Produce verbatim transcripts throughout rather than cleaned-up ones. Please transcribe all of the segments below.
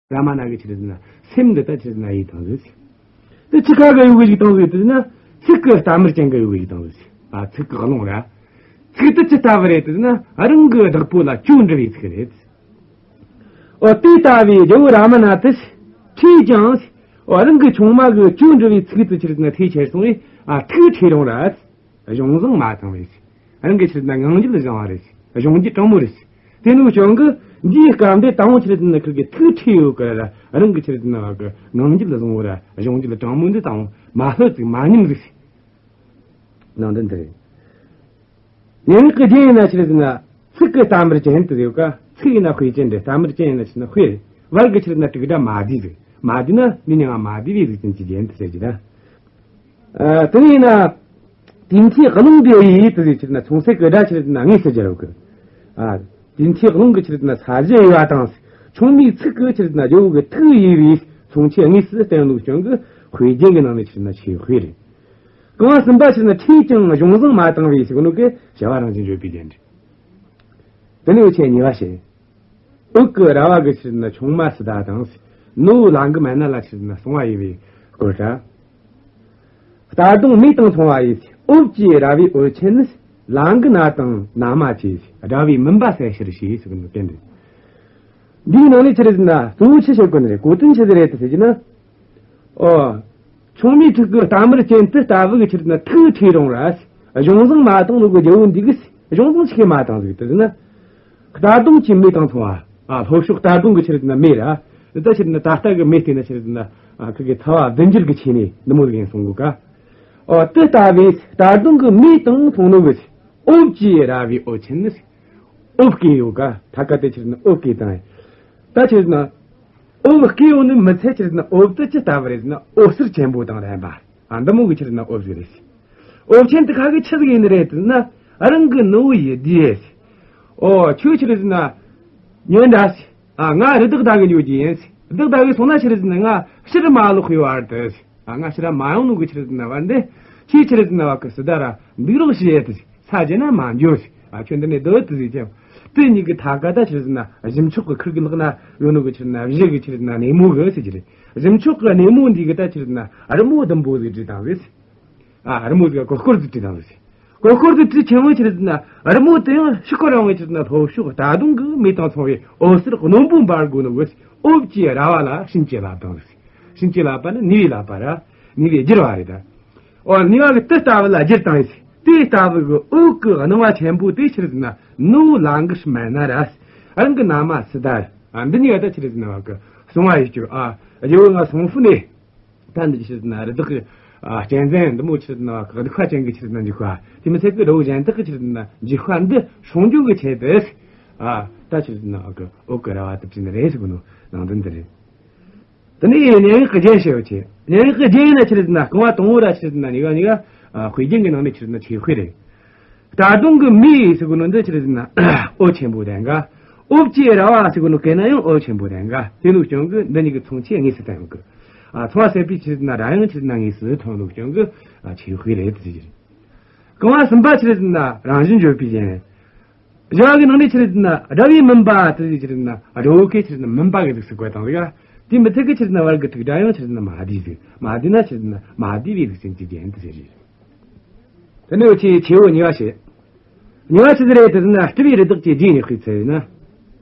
རཱ་མ་ན་གི་ཆི་རེད་ཟེར་ན་སེམས་འདི་ད་ཆི་རེད་ཟེར་ན་ཡེ་བཏང་ཟིག། དེ་ཆི་ཁ་གི་ཡོད་གི་ཞིག་བཏང་ཟིག་དེ་ན་ཚིག་གི་རྟ་དམར་ཅན་གི་ཡོད་གི་ཞིག་བཏང་ཟིག། ཨ། ཚིག་གི་རླུང་ར། ཚིག་དེ་ཅི་ལྟ་བུ་རེད་དེ་ན་རང་གི་བདག་པོ་ལ་ཅོ་འདྲི་བའི་ཚིག་རེད། འོ། དེ་ལྟ་བུའི་རྒྱལ་བོ་རཱ་མ་ན་དེ་ཁྲོས་ཀྱང་། འོ། རང་གི་ཆུང་མ་གི་ཅོ་འདྲི་བའི་ཚིག་དེ་ཆི་རེད་ཟེར་ན་ཐོས་ཁྱེར་སོང་བས། ཨ། ཐུགས་ཁྲོས་རུང་ར། གཞུང་བཟང་མ་བཏང་བས། རང་གི་ཆི་རེད་ཟེར་ན་ངང་རྒྱུད་བཟང་བ་རེད། གཞུང་རྒྱུད་དྲང་མོ་རེད། དེ་ནི་བྱུང་གི་འདིའི་སྐབས་འདི་དང་པོ་ཆི་རེད་ཟེར་ན་ཁིར་གི་ཐུགས་ཁྲོས་ཡོད་གི་ར། རང་གི་ཆི་རེད་ཟེར་ན་བ་གི་ངང་རྒྱུད་བཟང་བོ་ར། གཞུང་རྒྱུད་དྲང་མོ་འདི་དང་མ་ལྷོད་ཟིག། མ་ཉམས་ཟིག། ནང་དོན་འདི་རེད། སྙན་ངག་གི་རྒྱན་ཡིན་ན་ཆི་རེད་ཟེར་ན་ཚིག་གི་རྟ་དམར་ཅན་དུ་ཡོད་ཀ། ཚིག་ཡིན་ན་དཔེ་ཅན་འདྲ། རྟ་དམར་ཅན་ཡིན་ན་ཆི་རེད་ཟེར་ན་དཔེ་རེད། བར་གི་ཆི་རེད་ཟེར་ན་དྲུག་སྒྲ་མ་བསྡུས་ཟིག། མ་བསྡུས་ན་འདི་ནི་ང་མ་བསྡུས་པའི་གཟུགས་ཅན་གྱི་རྒྱན་དུ་ཟེར་གྱི་ད། ཨ། དེ་ཡིན་ན། དུས་མཐའི་རླུང་གི་ཡུལ་དུ་ཆི་རེད་ཟེར་ན་མཚུངས་གསལ་གྱི་སྒྲ་ཆི་རེད་ཟེར་ན་དངོས་སུ་སྦྱར་ཡོད་ཀི། ཨ། དུས་མཐའི་རླུང་གི་ཆི་རེད་ཟེར་ན་ས་གཞི་དབྱེ་བ་དང་། ཆུང་མའི་ཚིག་གི་ཆི་རེད་ཟེར་ན་རྒྱལ་བོ་གི་ཐུགས་དབྱེ་བའི་མཚུངས་ཆོས་དངོས་སུ་བསྟན་ནོ་རྐྱེན་གྱིས་དཔེ་རྒྱན་གྱི་ནང་ནས་ཆི་རེད་ཟེར་ན་ཆོས་དཔེ་རེད། རྐང་བ་གསུམ་པ་ཆི་རེད་ཟེར་ན་ཁྲོས་ཀྱང་གཞུང་བཟང་མ་བཏང་བས་ཟེར་གོ་ནོ་གི་བྱ་བ་རང་བཞིན་བརྗོད་པའི་རྒྱན་རེད། དེ་ནས་འུ་ཆོས་གཉིས་པ་བཤད། འོད་ཀྱི་ར་བ་གི་ཆི་རེད་ཟེར་ན་ཆུང་མ་སི་ཏཱ་དང་། ནུ་བོ་ལང་གི་མན་ན་ལ་ཆི་རེད་ཟེར་ན་གསང་བ་ཡེ་བའི་སྐོར་ར། རྟ་གདོང་མེ་དང་མཚུངས་པ་ཡིས། འོབས་ཀྱི་ར་བའི་འོད་ཆེན་ནི། ལང་གི་སྣ་དང་ན་མ་བཅས། དགྲ་བོའི་མུན་པ་བསལ་ཕྱིར་ཞེས་ཟེར་གི་འདུག་སྟེ། འདིའི་ནང་ནས་ཆི་རེད་ཟེར་ན་གཙོ་བོ་ཆི་བཤད་དགོས་ནི་རེད། གོ་དོན་ཆི་ཟིག་རེད་དེ་ཟེར་གྱི་ན། ཨོ། ཆུང་མའི་ཐུགས་ཀྱི་རྟ་དམར་ཅན་དེ་ལྟ་བུ་གི་ཆི་རེད་ཟེར་ན་ཐུགས་ཁྲོས་རུང་ར། གཞུང་བཟང་མ་བཏང་ནོ་གི་རྒྱལ་བོ་འདི་གིས་གཞུང་བཟང་ཆི་གི་མ་བཏང་ཟིག་དེ་ཟེར་ན། རྟ་གདོང་གི་མེ་དང་མཚུངས་པ། ཨ། ལྷོ་ཕྱོགས་རྟ་གདོང་གི་ཆི་རེད་ཟེར་ན་མེ་ར། འདི་ད་ཆི་རེད་ཟེར་ན་ད་ལྟ་གི་མེ་བལྟས་ན་ཆི་རེད་ཟེར་ན། ཨ། ཁི་གི་ཚ་བ་བདུན་འགྱུར་གྱི་ཆེ་ནས་འདི་མོ་ཟིག་ཡིན་གསུང་གོ་ཀ། ཨོ། དེ་ལྟ་བུའི་རྟ་གདོང་གི་མེ་དང་མཚུངས་ནོ་གི། འོབས་ཀྱི་ར་བའི་འོད་ཆེན་ནི། འོབས་སྐད་ཡོད་ཀ། ཐ་ཀ་དེ་ཆི་རེད་ཟེར་ན་འོབས་སྐད་དང་། ད་ཆི་རེད་ཟེར་ན། འོབས་སྐད་ཡོད་ནི་མི་ཚད་ཆི་རེད་ཟེར་ན་འོབས་དེ་ཅི་ལྟ་བུ་རེད་ཟེར་ན་འོད་ཟེར་ཆེན་པོ་དང་ལྡན་པ། ཨ། འདི་མོ་གི་ཆི་རེད་ཟེར་ན་འོབས་ཟིག་རེད། འོབས་ཆེན་དེ་ཁ་གི་ཆི་ཟིག་ཡིན་ནི་རེད་ཟེར་ན། རང་གི་ནུ་བོ་ཡི་དེ། ཨོ། ཁྱོད་ཆི་རེད་ཟེར་ན། ཉོན་དྲ་ཟེར། ཨ། ང་རི་དྭགས་བདའ་གི་འགྱོ་རྒྱུ་ཡིན་ཟེར། རི་དྭགས་བདའ་གི་སོང་ན་ཆི་རེད་ཟེར་ན་ང་ཕྱིར་མ་ལོག་གི་བར་དུ་ཟེར། ཨ། ང་ཕྱིར་མ་ཡོང་ནོ་གི་ཆི་རེད་ཟེར་ན་བར་འདི། ཁྱོད་ཆི་རེད་ཟེར་ན་བ་གི་སི་ཏཱ་ར་འདུག་རོགས་བྱེད་དེ་ཟེར། ས་བརྗེ་ན་མ་འགྱོ་ཟེར། ཨ། ཁྱོད་འདི་ནས་སྡོད་དེ་ཟེར་ཀྱང་། དེ་གཉིས་ཀྱི་ཐ་ཀ་ད་ཆི་རེད་ཟེར་ན་གཞི་མཆོག་གི་ཁུར་གི་ལག་ན་ཡོད་ནོ་གི་ཆི་རེད་ན་བཞི་གི་ཆི་རེད་ན་སྣེ་མོ་གི་ཟེར་གྱི་རེད། གཞི་མཆོག་གི་སྣེ་མོ་འདི་གི་ད་ཆི་རེད་ན་རི་མོ་ཟླུམ་པོ་ཟིག་བྲིས་བཏང་ཟིག། ཨ། རི་མོ་ཟིག་གོ་སྐོར་ཟིག་བྲིས་བཏང་ཟིག། གོ་སྐོར་ཟིག་བྲིས་ཆེན་མོ་ཆི་རེད་ཟེར་ན་རི་མོ་དེ་ཡང་ཕྱི་སྐོར་རང་གི་ཆི་རེད་ན་ལྷོ་ཕྱོགས་རྟ་གདོང་གི་མེ་དང་མཚུངས་པའི་འོད་ཟེར་རྣོན་པོ་འབར་གོ་ནོ་གི་འོབས་ཀྱི་ར་བ་ལ་བྱིན་གྱིས་བརླབས་བཏང་ཟིག། བྱིན་གྱིས་བརླབས་པ་ནི་ནུས་པས་བརླབས་པ་ར། ནུས་པས་བསྒྱུར་བ་རེད་ད། འོ། ནུས་པ་གི་དེ་ལྟ་བུ་ལ་བསྒྱུར་བཏང་ཡིན། དེ་ལྟ་བུ་གི་འོད་ཀྱི་སྣང་བ་ཆེན་པོ་དེ་ཆི་རེད་ཟེར་ན་ནུ་བོ་ལང་གི་མན་ན་ར། རང་གི་ན་མ་སི་ཏཱ། ཨ། འདི་གཉིས་ཀ་ད་ཆི་རེད་ཟེར་ན་བ་གི་གསང་བ་ཡེ་རྒྱུ། ཨ། རྒྱལ་བོ་ང་སོང་ཕུ་ནས། ད་འདི་ཆི་རེད་ཟེར་ན་རི་དྭགས་ཀྱི། ཨ། གཅན་གཟན་འདི་མོ་ཆི་རེད་ཟེར་ན་བ་གི་གདུག་པ་ཅན་གྱི་ཆི་རེད་ཟེར་ན་འཇིགས་པ། དེ་མི་ཚད་གི་དགྲ་བོ་གཞན་དག་གི་ཆི་རེད་ཟེར་ན་འཇིགས་པ་འདི་སྲུང་རྒྱུ་གི་ཆེད་དུ། ཨ། ད་ཆི་རེད་ཟེར་ན་བ་གི་འོད་ཀྱི་ར་བ་དེ་བྲིས་ནི་རེད་ཟེར་གོ་ནོ་ནང་དོན་འདི་རེད། དེ་ནས་སྙན་ངག་གི་རྒྱན་བཤད་ཡོད་ཆེ། སྙན་ངག་གི་རྒྱན་ཡིན་ན་ཆི་རེད་ཟེར་ན་རྐང་བ་དང་པོ་ར་ཆི་རེད་ཟེར་ན་གཉིས་ཀ་ནི་ཨ། དཔེ་རྒྱན་གྱི་ནང་ནས་ཆི་རེད་ཟེར་ན་ཆོས་དཔེ་རེད། རྟ་གདོང་གི་མེ་ཟེར་གོ་ནོ་འདི་ཆི་རེད་ཟེར་ན་འོད་ཆེན་པོ་ལྡན་ག། འོབས་ཀྱི་ར་བ་ཟེར་གོ་ནོ་གན་ན་ཡང་འོད་ཆེན་པོ་ལྡན་ག། དེ་ནོ་རྐྱེན་གྱིས་འདི་གཉིས་ཀྱི་མཚུངས་ཆོས་དངོས་སུ་བསྟན་ཡོད་གི། ཨ། མཚུངས་པ་གསལ་བའི་ཆི་རེད་ཟེར་ན་སྒྲ་དབྱངས་ཆི་རེད་ཟེར་ན་དངོས་སུ་ཐོན་ནོ་རྐྱེན་གྱིས། ཨ། ཆོས་དཔེ་རེད་ཟེར་གྱི་རེད། རྐང་བ་གསུམ་པ་ཆི་རེད་ཟེར་ན་རང་བཞིན་བརྗོད་པའི་རྒྱན། བྱ་བ་གི་ནང་ནས་ཆི་རེད་ཟེར་ན་དགྲ་བོའི་མུན་པ་དེ་ཆི་རེད་ཟེར་ན་དགྲ་བོ་གི་ཆི་རེད་ཟེར་ན་མུན་པ་གི་གཟུགས་སུ་བཀོད་བཏང་ཟིག། དེ་མི་ཚད་གི་ཆི་རེད་ཟེར་ན་བར་གི་དྲུག་སྒྲ་ཡང་ཆི་རེད་ཟེར་ན་མ་བསྡུས་ཟིག། མ་བསྡུས་ན་ཆི་རེད་ཟེར་ན་མ་བསྡུས་པའི་གཟུགས་ཅན་གྱི་རྒྱན་དེ་ཟེར་རེད། དེ་ནས་འུ་ཆོས་ཆེ་བོ་གཉིས་པ་བཤད། གཉིས་པ་ཆི་ཟིག་རེད་དེ་ཟེར་ན་སྤྲུལ་པའི་རི་དྭགས་ཀྱི་རྗེས་ནས་སྤེལ་ཚུལ་ཡིན་ན།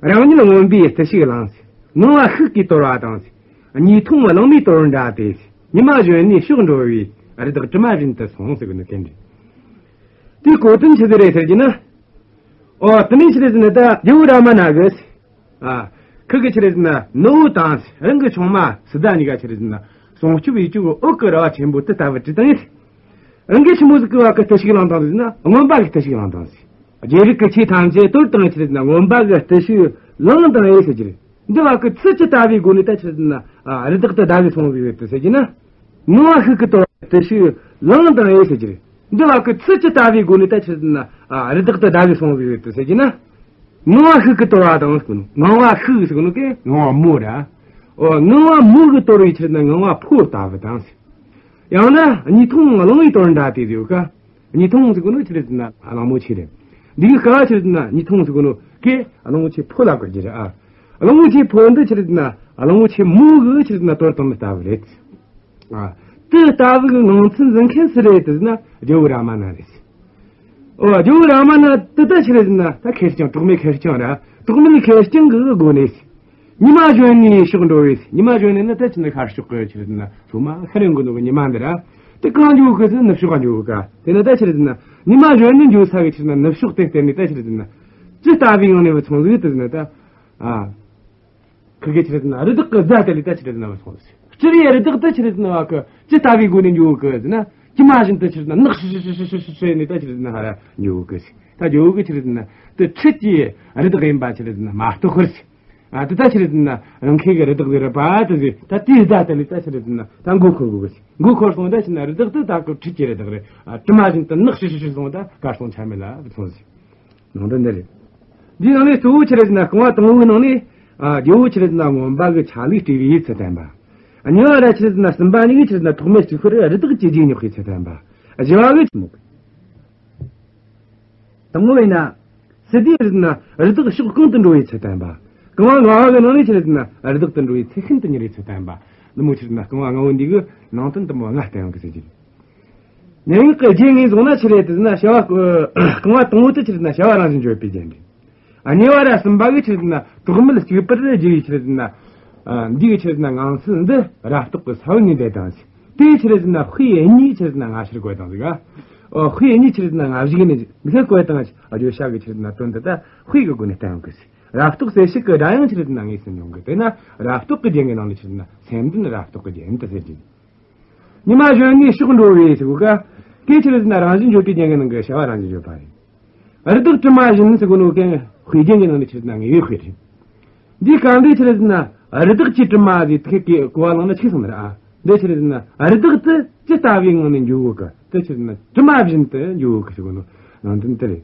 རང་ཉིད་རྔོན་པའི་བརྟུལ་ཞུགས་བླངས། ངང་བ་ཤུགས་ཀྱིས་དོར་བ་དང་། གཉིས་འཐུང་གླང་མོས་དོར་འདྲ་སྟེ། ཉི་མ་གཞོན་ནུའི་ཕྱོགས་འགྲོ་བའི་རི་དྭགས་གྲིབ་མ་བཞིན་དུ་སོང་ཟེར་གི་ནི་དེ་འདྲ། དེའི་གོ་དོན་ཆི་ཟིག་རེད་ཟེར་གྱི་ན། ཨོ། དེ་ནས་ཆི་རེད་ཟེར་ན་ད་རྒྱལ་བོ་རཱ་མ་ན་གིས། ཨ། ཁི་གི་ཆི་རེད་ཟེར་ན་ནུ་བོ་དང་རང་གི་ཆུང་མ་སི་ཏཱ་གཉིས་ཀ་ཆི་རེད་ཟེར་ན་སྲུང་སྐྱོབ་ཡེད་རྒྱུ་གི་འོད་ཀྱི་ར་བ་ཆེན་པོ་དེ་ལྟ་བུ་བྲིས་བཏང་ཡིན། རང་གི་ཆི་མོ་ཟིག་གི་བ་གི་བརྟུལ་ཞུགས་བླངས་བཏང་ཟེར་ན་རྔོན་པ་གི་བརྟུལ་ཞུགས་བླངས་བཏང་ཟེར། རྒྱལ་རིགས་ཀྱི་ཆོས་ཐམས་ཅད་དོར་བཏང་ཆི་རེད་ཟེར་ན་རྔོན་པ་གི་བརྟུལ་ཞུགས་བླངས་བཏང་ཡིན་ཟེར་གྱི་རེད། འདི་བ་གི་ཚུལ་ཅི་ལྟ་བུའི་སྒོ་ནས་ད་ཆི་རེད་ཟེར་ན། ཨ། རི་དྭགས་དེ་བདའ་གི་སོང་ཟིག་རེད་དེ་ཟེར་གྱི་ན། ངང་བ་ཤུགས་ཀྱིས་དོར་བ་བརྟུལ་ཞུགས་བླངས་བཏང་ཡིན་ཟེར་གྱི་རེད། འདི་བ་གི་ཚུལ་ཅི་ལྟ་བུའི་སྒོ་ནས་ད་ཆི་རེད་ཟེར་ན། ཨ། རི་དྭགས་དེ་བདའ་གི་སོང་ཟིག་རེད་དེ་ཟེར་གྱི་ན། ངང་བ་ཤུགས་ཀྱིས་དོར་བ་དང་ཟེར་གོ་ནོ། ངང་བ་ཤུགས་ཟེར་གོ་ནོ་གན་ངང་བ་མོ་ར། ཨོ། ངང་བ་མོ་གིས་དོར་བའི་ཆི་རེད་ཟེར་ན་ངང་བ་ཕོ་ལྟ་བུ་དང་ཟེར། ཡང་ན་གཉིས་འཐུང་གླང་མོས་དོར་འདྲ་སྟེ་ཟེར་ཡོད་ཀ། གཉིས་འཐུང་ཟེར་གོ་ནོ་ཆི་རེད་ཟེར་ན་གླང་མོ་ཆེ་རེད། འདི་གི་སྐབས་ཆི་རེད་ཟེར་ན་གཉིས་འཐུང་ཟེར་གོ་ནོ་གན་གླང་མོ་ཆེ་ཕོ་ལ་བཀོད་རྒྱུ་རེད། ཨ། གླང་མོ་ཆེ་ཕོ་འདི་ཆི་རེད་ཟེར་ན། གླང་པོ་ཆེ་མོ་གི་ཆི་རེད་ཟེར་ན་དོར་བཏང་ནི་ལྟ་བུ་རེད། ཨ། དེ་ལྟ་བུ་གི་ངང་ཚུལ་འཛིན་མཁན་སུ་རེད་ཟེར་ན་རྒྱལ་བོ་རཱ་མ་ན་རེད། ཨོ། རྒྱལ་བོ་རཱ་མ་ན་དེ་ད་ཆི་རེད་ཟེར་ན་ད་ཁེར་རྐྱང་གྲོགས་མེད་ཁེར་རྐྱང་ར། གྲོགས་མེད་ཁེར་རྐྱང་གི་སྒོ་ནས། ཉི་མ་གཞོན་ནུའི་ཕྱོགས་འགྲོ་བས། ཉི་མ་གཞོན་ནུ་ནི་ད་ཆི་ཟེར་ན་ཤར་ཕྱོགས་གི་ཆི་རེད་ཟེར་ན་ལྷོ་མ་ཤར་ཡོང་གི་འདུག་གི་ཉི་མ་འདི་ར། དེ་གང་འགྱོ་གི་ཟེར་ན་ནུབ་ཕྱོགས་ག་འགྱོ་གི་ག་དེ་ནི་ད་ཆི་རེད་ཟེར་ན་ཉི་མ་གཞོན་ནུ་འགྱོ་ས་གི་ཆི་རེད་ཟེར་ན་ནུབ་ཕྱོགས་དེ་བལྟས་ནས་ད་ཆི་རེད་ཟེར་ན་ཇི་ལྟ་བུའི་ངང་ནས་བུད་སོང་ཟིག་དེ་ཟེར་ན་ད། ཨ། ཁི་གེ་ཆི་རེད་ཟེར་ན་རི་དྭགས་གི་རྫ་དེ་ལས་ད་ཆི་རེད་ཟེར་ན་བུད་སོང་ཟིག་སྤྱིར་ཡ་རི་དྭགས་དེ་ཆི་རེད་ཟེར་ན་བ་གི་ཇི་ལྟ་བུའི་སྒོ་ནས་འགྱོ་གི་ཟེར་ན་ཇི་མ་བཞིན་དུ་ཆི་རེད་ཟེར་ན་ནག་ཧྲི་ཧྲི་ནས་ད་ཆི་རེད་ཟེར་ན་ཧ་ར་འགྱོ་གི་ཟེར། ད་འགྱོ་གི་ཆི་རེད་ཟེར་ན་དེ་ཁྲིད་ཀྱི་རི་དྭགས་ཡིན་པ་ཆི་རེད་ཟེར་ན་མ་རྟོགས་པར་ཟེར། ཨ། དེ་ད་ཆི་རེད་ཟེར་ན་རང་ཁེ་གི་རི་དྭགས་ཟིག་རེད་པ་དེ་ཟིག་ད་དེའི་རྫ་དེ་ལས་ད་ཆི་རེད་ཟེར་ན་ད་མགོ་འཁོར་དགོས་གི་ཟེར། མགོ་འཁོར་སོང་ད་ཆི་རེད་ཟེར་ན་རི་དྭགས་དེ་ད་གི་ཁྲིད་ཀྱི་རི་དྭགས་རེད། ཨ། དྲི་མ་བཞིན་དུ་ནག་ཧྲི་ཧྲི་ཧྲི་སོང་ད་གར་སོང་ཆ་མེད་ལ་བུད་སོང་ཟིག་ནང་དོན་འདི་རེད། འདིའི་ནང་ནས་གཙོ་བོ་ཆི་རེད་ཟེར་ན་རྐང་བ་དང་པོའི་ནང་ནས། ཨ། རྒྱལ་བོ་ཆི་རེད་ཟེར་ན་རྔོན་པ་གི་ཆ་ལུགས་སྤྲས་པའི་ཚུལ་བསྟན་པ། གཉིས་པ་ར་ཆི་རེད་ཟེར་ན་སྲིན་པོ་གཉིས་ཀྱིས་ཆི་རེད་ཟེར་ན་ཐོགས་མེད་གཅིག་པུར་རི་དྭགས་ཀྱི་རྗེས་སྙེག་པའི་ཚུལ་བསྟན་པ། བཞི་བ་གི་ཆི་མོ། དང་པོ་ཡིན་ན། སི་ཏཱས་ཆི་རེད་ཟེར་ན་རི་དྭགས་ཕྱོགས་གང་དུ་འགྲོ་བའི་ཚུལ་བསྟན་པ། རྐང་བ་ལྔ་བ་གི་ནང་ནས་ཆི་རེད་ཟེར་ན་རི་དྭགས་དུ་འགྲོ་བའི་ཚུལ་ཤིན་ཏུ་མྱུར་བའི་ཚུལ་བསྟན་པ། འདི་མོ་ཆི་རེད་ཟེར་ན་རྐང་བ་ལྔ་བོ་འདི་གི་ནང་དོན་དུ་མོ་ལྔ་བསྟན་ཡོད་གི་ཟེར་གྱི། སྙན་ངག་གི་རྒྱན་ངོས་བཟུང་ན་ཆི་རེད་ཟེར་ན་བྱ་བ། རྐང་བ་དང་པོ་དེ་ཆི་རེད་ཟེར་ན་བྱ་བ་རང་བཞིན་བརྗོད་པའི་རྒྱན་རེད། ཨ། གཉིས་པ་ར་གསུམ་པ་གི་ཆི་རེད་ཟེར་ན་གྲོགས་མེད་གཅིག་པུར་བགྱི་བའི་ཆི་རེད་ཟེར་ན། ཨ། འདི་གི་ཆི་རེད་ཟེར་ན་ངང་ཚུལ་འདི་རབ་རྟོག་གི་ས་བོན་ནས་འདས་བཏང་ཟིག་དེའི་ཆི་རེད་ཟེར་ན་དཔེ་གཉིས་ཆི་རེད་ཟེར་ན་སྔ་ཕྱིར་བཀོད་བཏང་ཟིག་ཨ། ཨོ། དཔེ་གཉིས་ཆི་རེད་ཟེར་ན་སྔ་གཞུག་ནས་འདི་ག་བཀོད་བཏང་ཟིག་བརྗོད་བྱ་གི་ཆི་རེད་ཟེར་ན་དོན་འདི་ད་དཔེ་གི་སྒོ་ནས་བསྟན་ཡོད་གི་ཟིག་རབ་རྟོག་གསལ་བྱེད་ཀྱི་སྒྲ་དབྱངས་ཆི་རེད་ཟེར་ན་ངེས་སུ་འབྱུང་གི། དེས་ན་རབ་རྟོག་གི་རྒྱན་གྱི་ནང་ལ་ཆི་རེད་ཟེར་ན་སེམས་ལྡན་རབ་རྟོག་གི་རྒྱན་དུ་ཟེར་གྱི། ཉི་མ་གཞོན་ནུའི་ཕྱོགས་འགྲོ་བས་ཟེར་གོ་ག་དེ་ཆི་རེད་ཟེར་ན་རང་བཞིན་བརྗོད་པའི་རྒྱན་གྱི་ནང་གི་བྱ་བ་རང་བཞིན་བརྗོད་པ་རེད། རི་དྭགས་དྲི་མ་བཞིན་ཟེར་གོ་ནོ་གན་དཔེ་རྒྱན་གྱི་ནང་ནས་ཆི་རེད་ཟེར་ན་དངོས་པོའི་དཔེ་རེད། འདིའི་སྐབས་འདི་ཆི་རེད་ཟེར་ན་རི་དྭགས་ཀྱི་དྲི་མ་ཟེར་དེ་གི་གོ་བ་བླངས་ན་འཕྱུགས་སོང་ནི་རེད། ཨ། འདི་ཆི་རེད་ཟེར་ན་རི་དྭགས་དེ་ཇི་ལྟ་བུའི་ངང་ནས་འགྱོ་གོ་གི་དེ་ཆི་རེད་ཟེར་ན་དྲི་མ་བཞིན་དུ་འགྱོ་གོ་གི་ཟེར་གོ་ནོ་ནང་དོན་དེ་རེད།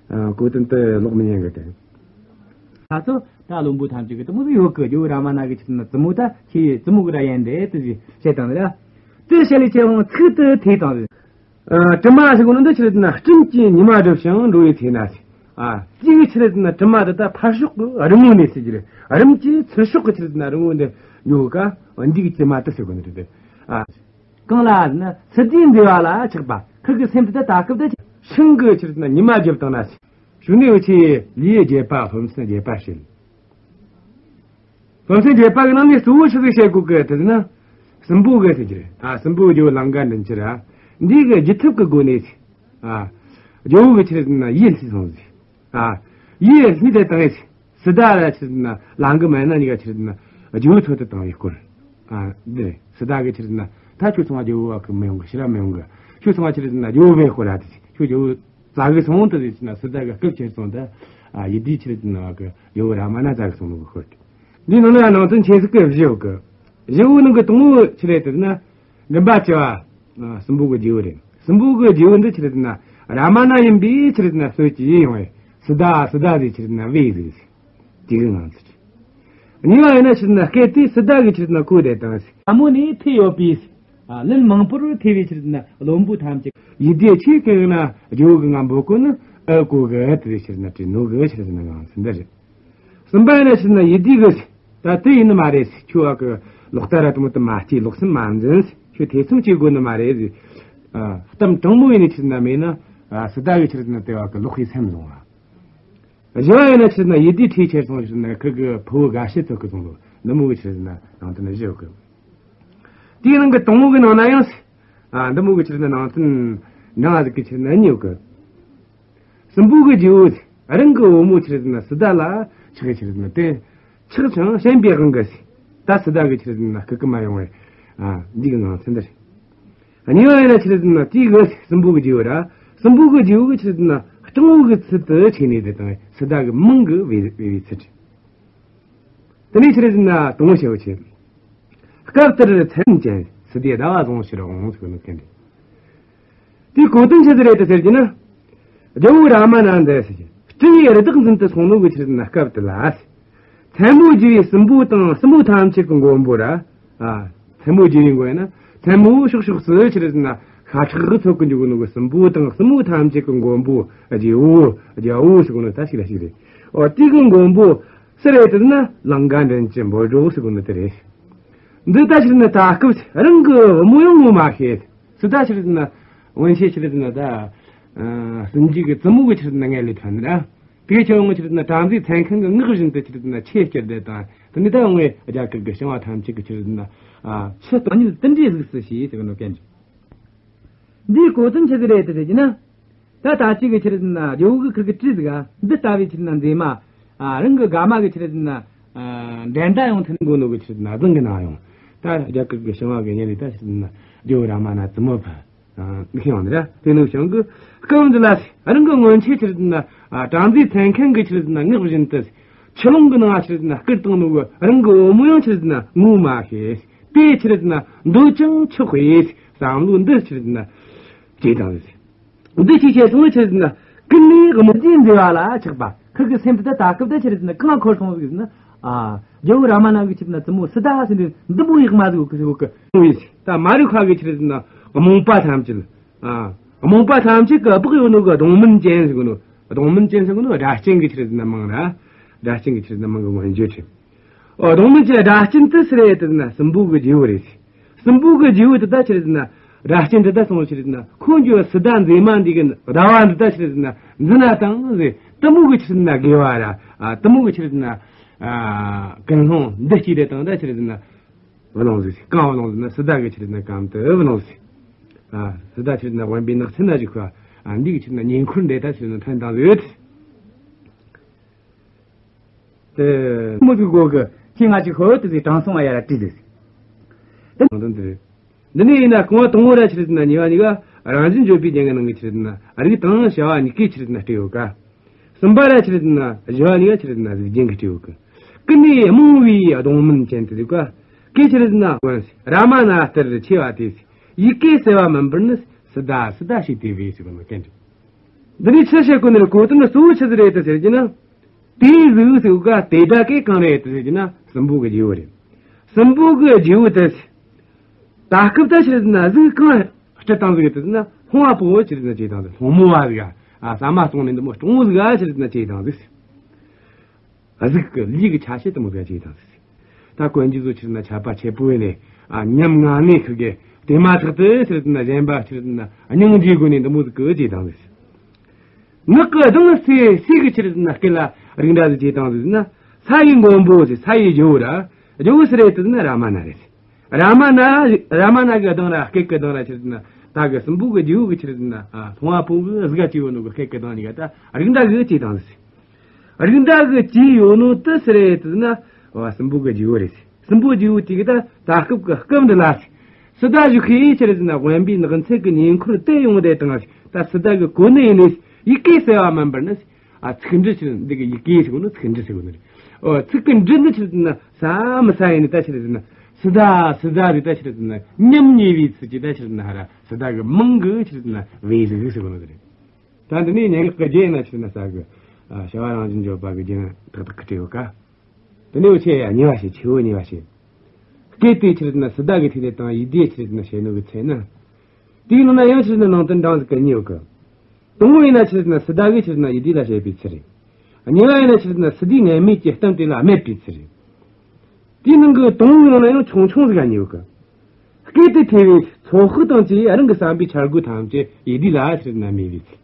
ཨ། གོ་དོན་དེ་ལོག་མི་ཉན་གི་དེ། ད་ཚོ་ད་བློན་པོ་ཐམས་ཅད་ཀྱི་དེ་མོ་ཟིག་ཡོད་གི། རྒྱལ་བོ་རཱ་མ་ན་གི་ཆི་རེད་ཟེར་ན་བཙུན་མོ་ད་ཁྱེད་བཙུན་མོ་གི་ར་ཡན་དེ་དེ་ཟིག་བཤད་བཏང་ནི་རེད། དེ་བཤད་ལས་ཁྱེད་འོང་ཚིག་དེ་ཐོས་བཏང་ཟིག་ཨ། དྲི་མ་ཟེར་གོ་ནོ་འདི་ཆི་རེད་ཟེར་ན་སྤྲིན་གྱིས་ཉི་མ་བསྒྲིབས་ཤིང་འགྲོ་བའི་ཚེ་ན་ཟེར། ཨ། གཅིག་ཆི་རེད་ཟེར་ན་དྲི་མ་འདི་ད་ཕར་ཕྱོགས་ཀྱི་རི་ངོས་ནས་ཟེར་གྱི་རེད། རིམ་གྱིས་ཚུར་ཕྱོགས་ཀྱི་ཆི་རེད་ཟེར་ན་རི་ངོས་འདི་འགྱོ་ག་འདི་གི་དྲི་མ་དེ་ཟེར་གོ་ནི་རེད། ཨ། གང་ལ་ཟེར་ན་སི་ཏཱའི་མཛེས་པ་ལ་ཆགས་པ་ཁིར་གི་སེམས་དེ་ད་ད་སྐབས་དེ་ཤིང་གི་ཆི་རེད་ཟེར་ན་ཉི་མ་བསྒྲིབས་བཏང་ན་ཟེར། གཞུག་ནས་འུ་ཆོས་ལེའུ་བརྒྱད་པ་སློབ་ཚན་བརྒྱད་པ་བཤད། སློབ་ཚན་བརྒྱད་པ་གི་ནང་ནས་གཙོ་བོ་ཆི་ཟིག་བཤད་དགོས་གི་དེ་ཟེར་ན། སྲིན་པོ་གི་ཟེར་གྱི་རེད། ཨ། སྲིན་པོ་གི་རྒྱལ་བོ་ལང་ཀ་མགྲིན་བཅུ་ར། འདི་གི་སྒྱུ་ཐབས་ཀྱི་སྒོ་ནས། ཨ། རྒྱལ་བོ་གི་ཆི་རེད་ཟེར་ན་ཡིད་བསླུས་སོང་ཟིག་ཨ། ཡིད་བསླུས་ཏེ་བཏང་ཡིན། སི་ཏཱ་ར་ཆི་རེད་ཟེར་ན་ལང་ཀ་མ་ཡིན་ན་གཉིས་ཀ་ཆི་རེད་ཟེར་ན་རྒྱལ་བོ་འཚོལ་དུ་བཏང་བའི་སྐོར། ཨ། འདི་རེད། སི་ཏཱ་གི་ཆི་རེད་ཟེར་ན་ད་ཁྱོད་ཚང་མ་རྒྱལ་བོ་བ་གི་མི་ཡོང་གི་ཕྱིར་ར་མི་ཡོང་གི་ཁྱོད་ཚང་མ་ཆི་རེད་ཟེར་ན་རྒྱལ་བོ་བས་ཤོག་ར་དེ་ཁྱོད་རྒྱལ་བོ། བཙལ་གི་སོང་དུ་ཟེར་ན་སི་ཏཱ་གི་སྐུ་ཁྱེར་སོང་དུ། ཨ། ཡིད་བདེ་ཆི་རེད་ཟེར་ན་གི་ཡོ་ར་མ་ན་བཙལ་གི་སོང་ནོ་གི་ཤོད། འདི་ནང་ན་ནང་དོན་ཆེ་ཟིག་གི་བཞི་ཡོད་གི་བཞི་བོ་ནང་གི་དང་པོ་ཆི་རེད་ཟེར་ན། མགྲིན་པ་བཅུ་བ། ཨ། སྲིན་པོ་གི་རྗེ་བོ་རེད། སྲིན་པོ་གི་རྗེ་བོ་འདི་ཆི་རེད་ཟེར་ན་ར་མ་ན་ཡིན་པས་ཆི་རེད་ཟེར་ན་གསོད་ཀྱི་ཡིན་ཡོང་བས་སི་ཏཱ་སི་ཏཱ་ཟེར་ཆི་རེད་ཟེར་ན་བོས་ཟིག་དེ་གི་ངང་ཚུལ། གཉིས་པ་ཡིན་ན་ཆི་རེད་ཟེར་ན་སྐད་དེ་སི་ཏཱ་གི་ཆི་རེད་ཟེར་ན་གོ་བདེ་དང་ཟེར། ལྷ་མོ་ནི་ཐོས་ཡོད་པས། ཨ། ལན་མང་པོར་ཐོས་པའི་ཆི་རེད་ཟེར་ན་བློན་པོ་ཐམས་ཅད། ཡིད་བདེ་ཆེ་གི་ཡོང་ན་རྒྱལ་བོ་གི་ང་འབོད་གོ་ནི་ཨེ་གོ་གི་དེ་ཆི་རེད་ཟེར་ན་དྲིས་ནོ་གི་ཆི་རེད་ཟེར་ན་ངང་ཚུལ་འདི་རེད། གསུམ་པ་ཡིན་ན་ཆི་རེད་ཟེར་ན་ཡིད་བདེ་གི་ཟེར། ད་དེ་ཡིན་ནི་མ་རེད་ཟེར། ཁྱོད་ཨ་གི་ལོག་ལྟ་ར་དེ་མོ་དེ་མ་སྐྱེས། ལོག་སེམས་མ་འཛིན་ཟེར། ཁྱོད་ཐེ་ཚོམ་བྱེད་དགོས་ནི་མ་རེད་ཟེར། ཨ། གཏམ་དྲང་མོ་ཡིན་ནི་ཆི་རེད་ཟེར་ན་མེད་ན། ཨ། སི་ཏཱ་གི་ཆི་རེད་ཟེར་ན་དེ་བ་གི་ལོག་གི་སེམས་བཟུང་བ། བཞི་བ་ཡིན་ན་ཆི་རེད་ཟེར་ན་ཡིད་བདེ་ཁྲིད་ཁྱེར་སོང་ཆི་རེད་ཟེར་ན་ཁིར་གི་ཕུ་བོ་དགའ་བྱེད་ཚོགས་གི་སོང་ལོ་འདི་མོ་གི་ཆི་རེད་ཟེར་ན་ནང་དོན་བཞི་ཡོད་གི་དེའི་ནང་གི་དང་པོ་གི་ནང་ན་ཡང་ཟེར། ཨ། འདི་མོ་གི་ཆི་རེད་ཟེར་ན་ནང་དོན་འདྲ་ཟིག་གི་ཆི་རེད་ཟེར་ན་གཉིས་ཡོད་གི་སྲིན་པོ་གི་རྗེ་བོ་ཟེར། རང་གི་བུ་མོ་ཆི་རེད་ཟེར་ན་སི་ཏཱ་ལ་ཆགས་ཆི་རེད་ཟེར་ན་དེ། ཆགས་ཤིང་ཞེན་པའི་དབང་གིས་ཟེར། ད་སི་ཏཱ་གི་ཆི་རེད་ཟེར་ན་སྐུ་གི་མ་ཡོང་བས། ཨ། འདི་གི་ངང་ཚུལ་འདི་རེད། གཉིས་པ་ཡིན་ན་ཆི་རེད་ཟེར་ན་དེའི་གི་སྲིན་པོ་གི་རྗེ་བོ་ར། སྲིན་པོ་གི་རྗེ་བོ་གི་ཆི་རེད་ཟེར་ན་སྤྲང་བོ་གི་ཚུལ་དུ་ཆས་ནས་དེ་དང་སི་ཏཱ་གི་མིང་གི་བོས་བོས་པའི་ཚུལ་རེད། དེ་ནས་ཆི་རེད་ཟེར་ན་དང་པོ་བྱ་བ་ཆེ། སྐབས་དེར་མཚན་ཅན་སི་ཏཱས་ཟླ་བ་བཟུང་ཕྱིར་འོང་ཟེར་གོ་ནོ་གན་རེད། དེའི་གོ་དོན་ཆི་ཟིག་རེད་དེ་ཟེར་གྱི་ན། རྒྱལ་བོ་རཱ་མ་ན་འདི་ཟེར་གྱི། སྤྲིན་ཡིས་རི་དྭགས་འཛིན་དུ་སོང་ནོ་གི་ཆི་རེད་ཟེར་ན་སྐབས་དེ་ལ་ཟེར། མཚན་མོ་རྒྱུ་བའི་སྲིན་པོ་དང་སྲིན་མོ་ཐམས་ཅད་ཀྱི་མགོན་པོ་ར། ཨ། མཚན་མོ་རྒྱུ་བའི་མགོན་ན་མཚན་མོ་ཕྱོགས་ཕྱོགས་སུ་ཆི་རེད་ཟེར་ན་ཤ་ཁྲག་གི་ཚོགས་ཀྱི་འཇུག་ནོ་གི་སྲིན་པོ་དང་སྲིན་མོ་ཐམས་ཅད་ཀྱི་མགོན་པོ་རྒྱལ་བོ་རྒྱལ་བོ་ཟེར་གོ་ནོ་ད་ཞིག་ལ་ཞིག་རེད། ཨོ། དེ་གི་མགོན་པོ། ཟེར་རེད་དེ་ན་ལང་ཀ་མགྲིན་བཅུ་འབོད་སྒྲོགས་ཟེར་གོ་ནི་དེ་རེད། འདི་ད་ཕྱིར་ན་ད་སྐབས་རང་གི་བུ་མོ་ཡང་ངོ་མ་ཤེས། སི་ཏཱ་ཕྱིར་ན་སྔོན་ཆད་ཕྱིར་ན་ད་སྲིན་རྗེ་གི་བཙུན་མོ་གི་ཕྱིར་ན་མངལ་ལས་ཐོན་ར། དེ་ཆོ་ངོ་ཕྱིར་ན་བྲམ་ཟེ་མཚན་མཁན་གི་ངག་བཞིན་དུ་ཕྱིར་ན་ཆོས་སྐྱོར་བསྡད་དང་། དེ་ནི་ད་ངོས་རྒྱ་གར་གི་ཞིང་བ་ཐམས་ཅད་ཀྱི་ཕྱིར་ན་ཆུ་སྟོང་ཉིད་དུ་འདྲེས་གཟིགས་སུ་ཞེས་ཟེར་གི་ནོ་སྐད་འདི། འདིའི་གོ་དོན་ཆི་ཟིག་རེད་དེ་ཟེར་གྱི་ན། ད་ད་ཅིག་གི་ཕྱིར་ན་ཇོ་བོ་གི་ཁིར་གི་བྲིས་ཟིག་ག་འདི་ལྟ་བུའི་ཕྱིར་ན་མཛེས་མ། ཨ་རང་གི་དགའ་མ་གི་ཕྱིར་ན་ཨ་འགྲན་ཟླ་ཡོང་ཐུབ་དགོས་ནོ་གི་ཕྱིར་ན་བཟང་གི་ན་ཡོང་། ད་རྒྱ་གར་གི་ཞིང་བ་གི་ཉེ་ལི་ད་ཕྱིར་ན་ཇོ་བོ་རཱ་མ་ན་བཙུན་མོ་ཕ་ཨ་ཤེས་ཡོང་ནི་ར། དེ་ནི་བྱུང་གི་སྐབས་འདི་ལ་རང་གི་སྔོན་ཆད་ཕྱིར་ན་ཨ་བྲམ་ཟེ་མཚན་མཁན་གི་ཕྱིར་ན་ངག་བཞིན་དུ་ཆུ་ཀླུང་གི་ནང་ཕྱིར་ན་བསྐུར་བཏང་ནོ་གི་རང་གི་བུ་མོ་ཡང་ཕྱིར་ན་ངོ་མ་ཤེས། དེ་ཕྱིར་ན་འདོད་ཅིང་ཆགས་པའི་བསམ་བློ་འདི་ཕྱིར་ན་སྐྱེས་དང་ཟེར། འདི་ཅིག་བྱས་སོང་ཕྱིར་ན་ཀུན་ནས་དམུ་རྒྱུའི་མཛེས་པ་ལ་ཆགས་པ། ཁིར་གི་སེམས་དེ་ད་ད་སྐབས་དེ་ཕྱིར་ན་གང་འཁོར་སོང་ཟིག་ཟེར་ན། ཨ་རྒྱལ་བོ་རཱ་མ་ན་གི་ཕྱིར་ན་བཙུན་མོ་སི་ཏཱ་ཟེར་འདི་འདི་མོ་ཡག་མ་ཟིག་གི་ཟིག་གི་ད་མ་རིག་པ་གི་ཕྱིར་ན་རྨོངས་པ་ཐམས་ཅད། ཨ་རྨོངས་པ་ཐམས་ཅད་གི་སྦགས་ཡོད་ནོ་གི་གདོང་མུན་ཅན་ཟེར་གོ་ནོ། གདོང་མུན་ཅན་ཟེར་གོ་ནོ་སྒྲ་གཅན་གི་ཕྱིར་ན་མིང་ར། སྒྲ་གཅན་གི་ཕྱིར་ན་མིང་གི་མངོན་བརྗོད་ཅན། ཨོ་གདོང་མུན་གྱི་སྒྲ་གཅན་དེ་སུ་རེད་དེ་ན་སྲིན་པོ་གི་རྗེ་བོ་རེད། སྲིན་པོ་གི་རྗེ་བོ་དེ་ད་ཕྱིར་ན་སྒྲ་གཅན་དེ་ད་སོང་ཕྱིར་ན་ཁོང་གི་སི་ཏཱ་མཛེས་མ་འདི་གི་ཟླ་བ་འདི་ད་ཕྱིར་ན་འཛིན་ན་དང་ཟེར། དེ་མོ་གི་ཕྱིར་ན་དགེ་བ་ར། ཨ་དེ་མོ་གི་ཕྱིར་ན་ཨ་ཀུན་སློང་འདི་སྐྱེས་དེ་དང་ད་ཕྱིར་ན་བུ་ལོང་ཟིག་གང་བུ་ལོང་ཟིག་ན་སི་ཏཱ་གི་ཕྱིར་ན་གམ་དུ་བུ་ལོང་ཟིག་ཨ་སི་ཏཱ་ཕྱིར་ན་དབེན་པའི་ནགས་ཚལ་ན་བཞུགས་པ་ཨ་འདི་གི་ཕྱིར་ན་ཉེ་འཁོར་འདི་ད་ཕྱིར་ན་ཐོན་དང་ཡོད། དེ་མོ་ཟིག་གོ་གི་ཁྱེད་ང་ཅིག་ཤོད་དེ་ཟིག་དྲང་སོང་བ་ཡ་ར་བྲིས་ཟིག་དེ་ནང་དོན་དེ་རེད། འདི་ནས་ཡིན་ན་རྐང་བ་དང་པོ་ར་ཕྱིར་ན་གཉིས་པ་གཉིས་ཀ་རང་བཞིན་བརྗོད་པའི་རྒྱན་གྱི་ནང་གི་ཕྱིར་ན་རིགས་དང་བྱ་བ་གཉིས་ཀའི་ཕྱིར་ན་སྤྲས་ཡོད་ཀ། གསུམ་པ་ར་ཕྱིར་ན་བཞི་བ་གཉིས་ཀ་ཕྱིར་ན་གཟུགས་རྒྱན་གྱི་སྤྲས་ཡོད་ཀ། ཀུན་ནས་རྨོངས་པའི་གདོང་མུན་ཅན་དེ་ཟིག་ག་གི་ཕྱིར་ན་རཱ་མ་ན་ལྟར་ཆེ་བ་དེ་ཡི་གེ་གསལ་བ་མིན་པར་ནི་སི་ཏཱ་སི་ཏཱ་ཞེས་དེ་བས་ཟེར་གོ་ནོ་སྐད་འདི། འདི་ནས་ཆི་བཤད་གོ་ནི་རེད། གོ་དོན་ནི་གཙོ་བོ་ཆི་ཟིག་རེད་དེ་ཟེར་གྱི་ན། དེའི་གཟུགས་ཟེར་ག་དེ་དག་གི་གང་རེད་དེ་ཟེར་གྱི་ན་སྲིན་པོ་གི་རྗེ་བོ་རེད། སྲིན་པོ་གི་རྗེ་བོ་དེ་ད་སྐབས་ད་ཕྱིར་ན་གཟུགས་གང་སྤྲུལ་བཏང་ཟིག་དེ་ན་སློང་བ་པོ་ཕྱིར་ན་བྱས་བཏང་ཟིག་སློང་མོ་བ་ཟིག་ཨ་ཟ་མ་བཙོང་ནས་འདི་མོ་སྤྲང་བོ་ཟིག་ཨ་ཕྱིར་ན་བྱས་བཏང་ཟིག་གཟུགས་ཀྱི་ལུས་ཀྱི་ཆ་བྱད་དེ་མོ་ཟིག་ཨ་བྱས་བཏང་ཟིག་ད་གོན་རྒྱུ་ཚོ་ཕྱིར་ན་ཆད་པ་ཆད་པོ་ནས་ཨ་ཉམ་ང་ནས་ཁུར་གི་དེ་མ་ཐག་ཏུ་ཕྱིར་ན་གཞན་པ་ཕྱིར་ན་སྙིང་རྗེ་དགོས་ནས་འདི་མོ་ཟིག་གི་བྱས་བཏང་ཟིག་ངག་གི་གདངས་སེ་སེ་གི་ཕྱིར་ན་སྐད་ལ་རིགས་འདྲ་ཟིག་བྱས་བཏང་ཟིག་ན། ས་ཡི་མགོན་པོ་ཟེར་ས་ཡི་རྗེ་བོ་ར། རྗེ་བོ་སུ་རེད་དེ་ན་རཱ་མ་ན་རེད། རཱ་མ་ན། རཱ་མ་ན་གི་གདངས་ར་སྐད་ཀྱི་གདངས་ར་ཕྱིར་ན་ད་གི་སྲིན་པོ་གི་རྗེ་བོ་གི་ཕྱིར་ན་ཨ་མཐོང་བ་པོ་གི་གཟུགས་ཀ་བྱས་ཡོད་ནོ་གི་སྐད་ཀྱི་གདངས་གཉིས་ཀ་ད་རིགས་འདྲ་གི་བྱས་བཏང་ཟིག་རིགས་འདྲ་གི་བྱས་ཡོད་ནོ་དེ་སུ་རེད་དེ་ན་བ་སྲིན་པོ་གི་རྗེ་བོ་རེད། སྲིན་པོ་རྗེ་བོ་དེ་གི་ད་ད་སྐབས་ཀྱི་སྐབས་འདི་ལ་སི་ཏཱ་བཞུགས་ཤེས་ཕྱིར་ན་དབེན་པའི་ནགས་ཚལ་གྱི་ཉེ་འཁོར་དེ་ཡོང་བསྡད་དང་ད་སི་ཏཱ་གི་གོ་ནི་ཡིན་ནས་ཡི་གེ་གསལ་བ་མིན་པར་ནི་ཨ་ཚིག་འབྲུ་ཕྱིར་འདི་གི་ཡི་གེ་ཟེར་གོ་ནི་ཚིག་འབྲུ་ཟེར་གོ་ནི་རེད། ཨོ་ཚིག་གི་འབྲུ་ནི་ཕྱིར་ན་ས་མི་ས་ཡིན་ནི་ད་ཕྱིར་ན་སི་ཏཱ་སི་ཏཱ་རེད། ད་ཕྱིར་ན་ཉམ་ཉེས་པའི་ཚུལ་གྱིས་ད་ཕྱིར་ན་ཧ་ར་སི་ཏཱ་གི་མིང་གི་ཕྱིར་ན་བོས་ཟིག་ཟེར་གོ་ནི་རེད། ད་འདི་ནས་སྙན་ངག་གི་རྒྱན་ན་ཕྱིར་ན་ས་གི་ཨ་བྱ་བ་རང་བཞིན་བརྗོད་པ་གི་རྒྱན་ཏག་ཏག་གི་བྲིས་ཡོད་ཀ། དེ་ནས་འུ་ཆེ་ཡ་གཉིས་པ་བཤད། ཆེ་བོ་གཉིས་པ་བཤད། སྐད་དེ་ཕྱིར་ན་སི་ཏཱ་གི་ཐད་ནས་དང་ཡིད་བདེ་ཕྱིར་ན་བཤད་ནོ་གི་ཚེ་ན། དེའི་ནང་ན་ཡང་ཕྱིར་ན་ནང་དོན་འབྲིང་ཟིག་གི་གཉིས་ཡོད་གི། དང་པོ་ཡིན་ན་ཕྱིར་ན་སི་ཏཱ་གི་ཕྱིར་ན་ཡིད་བདེ་ལ་བཤད་པའི་ཚུལ་རེད། གཉིས་པ་ཡིན་ན་ཕྱིར་ན་སི་ཏཱའི་ངན་སྨོད་ཀྱི་གཏམ་དེ་ལ་སྨྲས་པའི་ཚུལ་རེད། དེའི་ནང་གི་དང་པོའི་ནང་ན་ཡང་ཆུང་ཆུང་ཟིག་ག་གཉིས་ཡོད་གི། སྐད་དེ་ཐོས་པས་ཚོགས་ཤིག་དང་བཅས་རང་གི་བསམ་པའི་འཆར་སྒོ་ཐམས་ཅད་ཡིད་བདེ་ལ་ཕྱིར་ན་སྨྲས་པའི་ཚུལ།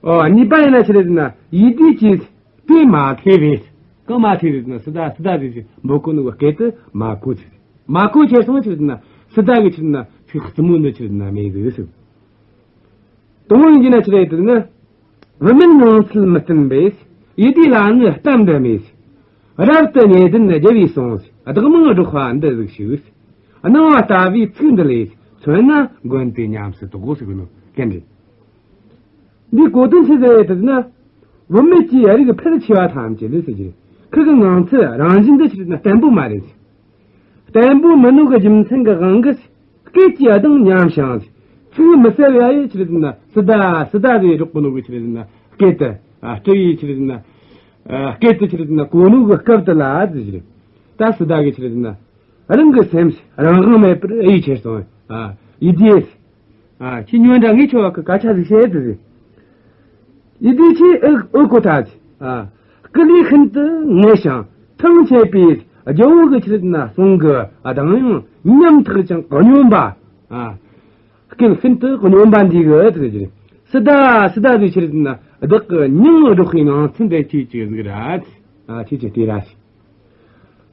ཨོ་གཉིས་པ་ཡིན་ན་ཕྱིར་ན་ཡིད་བདེ་གིས་དེ་མ་ཐོས་པས། གང་མ་ཐོས་པས་ན་སི་ཏཱ་སི་ཏཱ་ཟེར་ཞིག་འབོད་གོ་ནོ་གི་སྐད་དེ་མ་གོ་ཚུལ། མ་གོ་ཁྱེར་སོང་ཕྱིར་ན་སི་ཏཱ་གི་ཕྱིར་ན་ཚིག་རྩུབ་མོ་འདི་ཕྱིར་ན་སྨྲས་ཟིག་ཟེར། དང་པོ་ཡིན་གྱི་ན་ཕྱིར་ཡིད་དེ་ན། བུད་མེད་ངང་ཚུལ་མི་བསྟན་པས། ཡིད་བདེ་ལ་ནི་གཏམ་འདི་སྨྲས། རབ་ཏུ་ཉེ་ལྡན་རྒྱལ་བའི་གསུང་། བདག་མིང་སྒྲོག་པ་འདི་གཟིགས་ཤིག། སྣང་བ་ལྟ་བུའི་ཚིག་འདི་ལས། མཚོན་ན་མགོན་དེ་ཉམས་སུ་དོགས་ཟེར་གི་ནོ་སྐད་འདི། འདིའི་གོ་དོན་ཆི་ཟིག་རེད་ཟེར་ན། བུད་མེད་ཀྱི་རིགས་ཕལ་ཆེ་བ་ཐམས་ཅད་ལས་ཟེར་གྱི་རེད། ཁོ་གི་ངང་ཚུལ་རང་བཞིན་འདི་ཕྱིར་ན་བརྟན་པོ་མ་རེད། བརྟན་པོ་མིན་ནོ་གི་རྒྱུ་མཚན་གྱི་དབང་གིས་སྐད་ཀྱི་གདངས་ཉམས་ཤིང་། ཚིག་མི་གསལ་བ་ཡི་ཕྱིར་ན་སི་ཏཱ་སི་ཏཱ་ཟེར་སྒྲོག་གོ་ནོ་གི་ཕྱིར་ན་སྐད་དེ་ཨ་སྤྲུལ་བའི་ཕྱིར་ན་ཨ་སྐད་དེ་ཕྱིར་ན་གོ་ནོ་གི་སྐབས་དེ་ལ་ཟེར་གྱི་རེད། ད་སི་ཏཱ་གི་ཕྱིར་ན་རང་གི་སེམས་རང་དབང་མེད་པར་ཨེ་ཡི་ཁྱེར་སོང་། ཨ་ཡིད་བདེ། ཨ་ཁྱི་ཉོན་དྲ་ངས་ཁྱོད་བ་གི་སྐད་ཆ་ཟིག་བཤད་དེ་ཟེར། ཡིད་བདེ་ཁྱོས་ཨེ་ཨེ་གོ་ཐལ། ཨ་ སྐུ་ལུས་ཤིན་ཏུ་ངལ་ཞིང་ཐང་ཆད་པའི་རྒྱལ་པོ་གི་ཆི་རེད་ཟེར་ན་གསུང་གི་གདངས་དབྱངས་ཉམ་ཐག་ཅིང་སྙོམས་པ། ཨ། སྐད་ཤིན་ཏུ་སྙོམས་པ་འདི་གི་དེ་ཟེར། སི་ཏཱ་སི་ཏཱ་ཟིག་ཆི་རེད་ཟེར་ན་བདག་གི་མྱིང་སྒྲོག་པའི་ངང་ཚུལ་འདི་ཁྱེད་ཀྱིས་གཟིགས་ར། ཨ། ཁྱེད་ཀྱིས་བལྟས་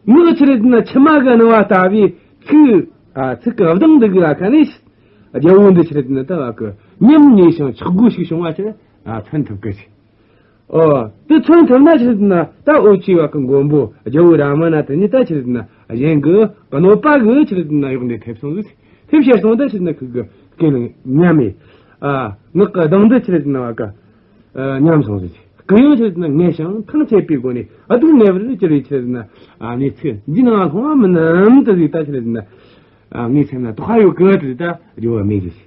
ར། ངག་ཆི་རེད་ཟེར་ན་མཆི་མ་གི་སྣང་བ་ལྟ་བུའི་ཚིག་ཨ། ཚིག་གི་གདངས་འདི་གི་ལ་ཁ་ནས་རྒྱལ་པོ་འདི་ཆི་རེད་ཟེར་ན་ད་བ་གི་ཉམ་ཉེས་ཤིང་ཆག་སྒོ་ཞིག་བྱུང་བ་ཆི་རེད། ཨ། མཚོན་ཐུབ་གི་ཟེར། ཨོ། དེ་མཚོན་ཐུབ་ན་ཆི་རེད་ཟེར་ན་ད་འུ་ཆོ་བ་གི་མགོན་པོ་རྒྱལ་པོ་རཱ་མ་ན་དེ་ཉིད་ད་ཆི་རེད་ཟེར་ན་གཞན་གྱི་གནོད་པ་གི་ཆི་རེད་ཟེར་ན་གཡོག་འདི་ཐེབས་སོང་ཟིག་ཐེབས་ཤེར་སོང་ད་ཆི་རེད་ཟེར་ན་ཁུ་གི་སྐད་ལ་ཉམས་མེད། ཨ། ངག་གི་གདངས་འདི་ཆི་རེད་ཟེར་ན་བ་གི་ཨ། ཉམས་སོང་ཟིག་སྐུ་ཡང་ཆི་རེད་ཟེར་ན་ངལ་ཞིང་ཐང་ཆད་པའི་སྒོ་ནས་ཨ་སྡུག་བསྔལ་བར་གྱུར་བའི་ཆི་རེད་ཟེར་ན། ཨ། གནས་ཚུལ་འདི་ནང་ལྷུང་བ་མིན་ནམ་དེ་ཟིག་ད་ཆི་རེད་ཟེར་ན། ཨ། ངའི་སེམས་ན་དོགས་པ་ཡོད་གི་དེ་ད་འགྱོ་བ་མེད་ཟིག་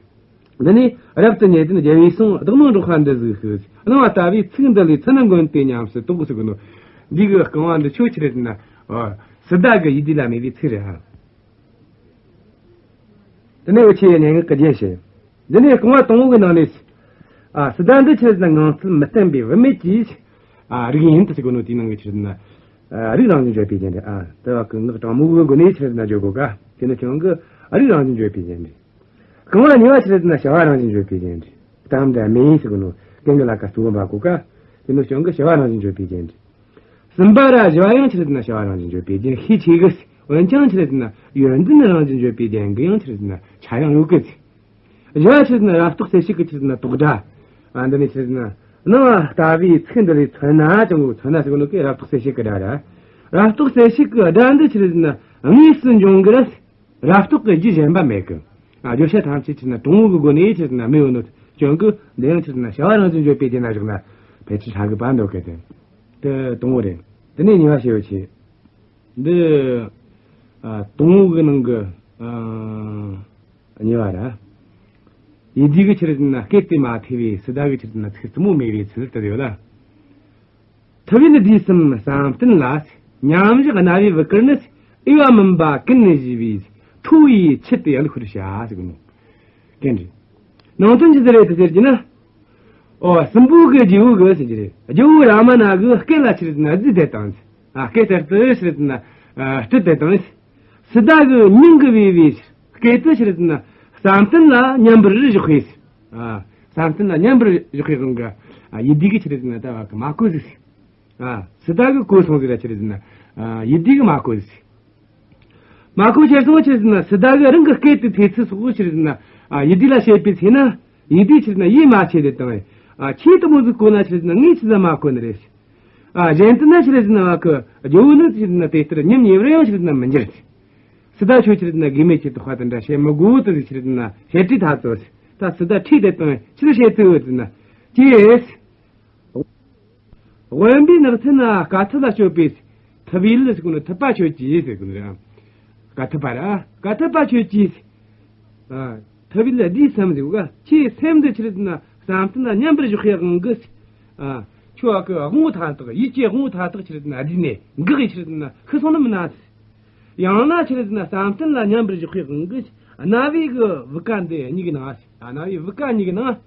འདི་ནས་རབ་ཏུ་ཉེ་ལྡན་རྒྱལ་པོའི་གསུང་བདག་མིང་སྒྲོག་པ་འདི་གཟིགས་ཤིག་སྣང་བ་ལྟ་བུའི་ཚིག་འདི་ལས་ཚུལ་རྣམ་མགོན་དེ་ཉམས་སུ་དོགས་ཟེར་གི་ནོ། འདི་གི་རྐང་བ་འདི་ཆོ་ཆི་རེད་ཟེར་ན། ཨོ། སི་ཏཱ་གི་ཡིད་བདེ་ལ་མེད་པའི་ཚིག་རེད་ཨ། དེ་ནས་འུ་ཆོས་སྙན་ངག་གི་རྒྱན་བཤད། འདི་ནས་རྐང་བ་དང་པོ་གི་ནང་ནས། ཨ། སི་ཏཱ་འདི་ཆི་རེད་ཟེར་ན་ངང་ཚུལ་མི་བརྟན་པའི་བུད་མེད་ཀྱི། ཨ། རིགས་ཡིན་དུ་ཟེར་གི་ནོ་དེའི་ནང་གི་ཆི་རེད་ཟེར་ན། ཨ། རིགས་རང་བཞིན་བརྗོད་པའི་རྒྱན་རེད་ཨ། དེ་བ་གི་ངག་དྲང་མོ་གི་སྒོ་ནས་ཆི་རེད་ཟེར་ན་བརྗོད་དགོས་ཀ་དེ་ནི་ཁྱོད་ཀྱི་རིགས་རང་བཞིན་བརྗོད་པའི་རྒྱན་རེད། རྐང་བ་གཉིས་པ་ཆི་རེད་ཟེར་ན་བྱ་བ་རང་བཞིན་བརྗོད་པའི་རྒྱན་རེད། གཏམ་འདྲ་མེད་ཟེར་གི་ནོ་གན་གི་ལ་ཀ་སྟོན་པ་གོ་ཀ་དེ་ནི་ཁྱོད་ཀྱི་བྱ་བ་རང་བཞིན་བརྗོད་པའི་རྒྱན་རེད། གསུམ་པ་ར་བཞི་བ་ཡང་ཆི་རེད་ཟེར་ན་བྱ་བ་རང་བཞིན་བརྗོད་པའི་རྒྱན་ཤས་ཆེ་གི། འོན་ཀྱང་ཆི་རེད་ཟེར་ན་ཡོན་ཏན་རང་བཞིན་བརྗོད་པའི་རྒྱན་གི་ཡང་ཆི་རེད་ཟེར་ན་ཆ་ཡང་ཡོད་གི་ཟེར། བཞི་བ་ཆི་རེད་ཟེར་ན་རབ་རྟོག་གསལ་བྱེད་ཀྱི་ཆི་རེད་ཟེར་ན་དོགས་སྒྲ། ཨ། འདི་ནི་ཆི་རེད་ཟེར་ན་སྣང་བ་ལྟ་བུའི་ཚིག་འདི་ལས་མཚོན་ན་ཅང་གོ་མཚོན་ན་ཟེར་གོ་ནོ་གི་རབ་རྟོག་གསལ་བྱེད་ཀྱི་སྒྲ་ར། རབ་རྟོག་གསལ་བྱེད་ཀྱི་སྒྲ་འདི་ཆི་རེད་ཟེར་ན་དངོས་སུ་འབྱུང་གི་ར། རབ་རྟོག་གི་རྒྱུ་གཞན་པ་མེད་གི། ཨ། བརྗོད་བྱ་ཐམས་ཅད་ཆི་རེད་ཟེར་ན་དྲང་བོ་གི་སྒོ་ནས་ཆི་རེད་ཟེར་ན་མེད་ཡོད་ནོ་ཅང་གི་འདི་ཡང་ཆི་རེད་ཟེར་ན་བྱ་བ་རང་བཞིན་བརྗོད་པའི་རྒྱན་ན་བཞག་ན་ཕལ་ཆེར་ཧྲ་གི་པ་འདོད་གི་དེ། དེ་དང་པོ་རེད། དེ་ནས་གཉིས་པ་ཞེས་པ་ཆེ། འདི། ཨ། དང་པོ་གི་ནང་གི། ཨ། གཉིས་པ་ར། ཡིད་བདེ་གི་ཆི་རེད་ཟེར་ན་སྐད་དེ་མ་ཐོས་པའི་སི་ཏཱ་གི་ཆི་རེད་ཟེར་ན་ཚིག་རྩུབ་མོ་སྨྲས་པའི་ཚུལ་དེ་ཡོད་ལ། ཐུབ་པའི་བདུད་སེམས་བསམ་གཏན་ལ། མཉམ་བཞག་རྣ་བའི་བུ་གར་ནི། འོས་པ་མིན་པ་ཀུན་བཞེས་པའི། ཁྲོ་བོའི་ཆུ་དེ་བླུག་པར་བྱ་ཟེར་གི་ནོ། གན་རེད། ནང་དོན་ཅི་ཟེར་རེད་དེ་ཟེར་གྱི་ན། ཨོ། སྲིན་པོ་གི་རྗེ་བོ་གི་ཟེར་གྱི་རེད། རྗེ་བོ་རཱ་མ་ན་གི་སྐད་ལ་ཆི་རེད་ཟེར་ན་བརྫིས་ཏེ་དང་། ཨ། སྐད་གསར་དུ་ཆི་རེད་ཟེར་ན། ཨ། སྤྲུལ་ཏེ་དང་། སི་ཏཱ་གི་མྱིང་གི་བོས་པའི་སྐད་དུ་ཆི་རེད་ཟེར་ན་བསམ་གཏན་ལ་མཉམ་པར་བཞག་པའི། ཨ། བསམ་གཏན་ལ་མཉམ་པར་བཞག་པའི་དབང་གིས། ཨ། ཡིད་བདེ་གི་ཆི་རེད་ཟེར་ན་ད་བ་གི་མ་གོ་ཟིག་ཨ། སི་ཏཱ་གི་གོ་སོང་ཟིག་ར་ཆི་རེད་ཟེར་ན། ཨ། ཡིད་བདེ་གི་མ་གོ་ཟིག་མ་གོ་ཁྱེར་སོང་ཆི་རེད་ཟེར་ན་སི་ཏཱ་གི་རང་གི་སྐད་དུ་ཐོས་ཚུལ་སོགས་ཆི་རེད་ཟེར་ན། ཨ། ཡིད་བདེ་ལ་བཤད་པའི་ཚེ་ན། ཡིད་བདེ་ཆི་རེད་ཟེར་ན་ཡིད་མ་ཆེས་ཏེ་དང་། ཨ། ཁྱེད་དེ་མོ་ཟིག་གོ་ན་ཆི་རེད་ཟེར་ན་ངས་ཆི་ཟིག་མ་གོ་ནི་རེད། ཨ། གཞན་དུ་ན་ཆི་རེད་ཟེར་ན་བ་གི་རྒྱལ་པོ་ནི་ཆི་རེད་ཟེར་ན་དེ་ལྟར་ཉམ་ཉེས་པར་ཡང་ཆི་རེད་ཟེར་ན་མི་འགྱུར། སི་ཏཱ་ཁྱོད་ཆི་རེད་ཟེར་ན་དགེ་མེད་ཀྱི་དོགས་པ་དེ་འདྲ་བྱེད་མི་དགོས་དེ་ཟིག་ཆི་རེད་ཟེར་ན་བཤད་ཁྲིད་ཐག་ཚོ། ད་སི་ཏཱ་ཁྲིད་དེ་དང་ཆི་ཟིག་བཤད་ཚུལ་ཡོད་ཟེར་ན། ཀྱེ། དབེན་པའི་ནགས་ཚལ་ན་དཀའ་ཐུབ་ལ་སྤྱོད་པའི་ཐུབ་པའི་ལུས་ཟེར་གོ་ནོ་ཐུབ་པ་ཁྱོད་ཀྱིས་ཟེར་གོ་ནོ་རེད། དཀའ་ཐུབ་པ་ར་དཀའ་ཐུབ་པ་ཁྱོད་ཀྱིས། ཨ། ཐུབ་པའི་ལུས་བདུད་སེམས་ཟེར་གོ་ག་ཁྱེད་སེམས་འདི་ཆི་རེད་ཟེར་ན་བསམ་གཏན་ལ་མཉམ་པར་བཞག་པའི་དབང་གིས། ཨ། ཁྱོད་ཨ་གི་དབང་པོ་མཐའ་དག་ཡིད་ཀྱི་དབང་པོ་མཐའ་དག་ཆི་རེད་ཟེར་ན་བསྡུས་ནས་འགག་གི་ཆི་རེད་ཟེར་ན་ཤི་སོང་ནི་མིན་ན། ཡང་ན་ཆི་རེད་ཟེར་ན་བསམ་གཏན་ལ་མཉམ་པར་བཞག་པའི་དབང་གིས་རྣ་བའི་གི་བུ་ག་འདི་གཉིས་ཀྱི་ནང་། ཨ། རྣ་བའི་བུ་ག་གཉིས་ཀྱི་ནང་།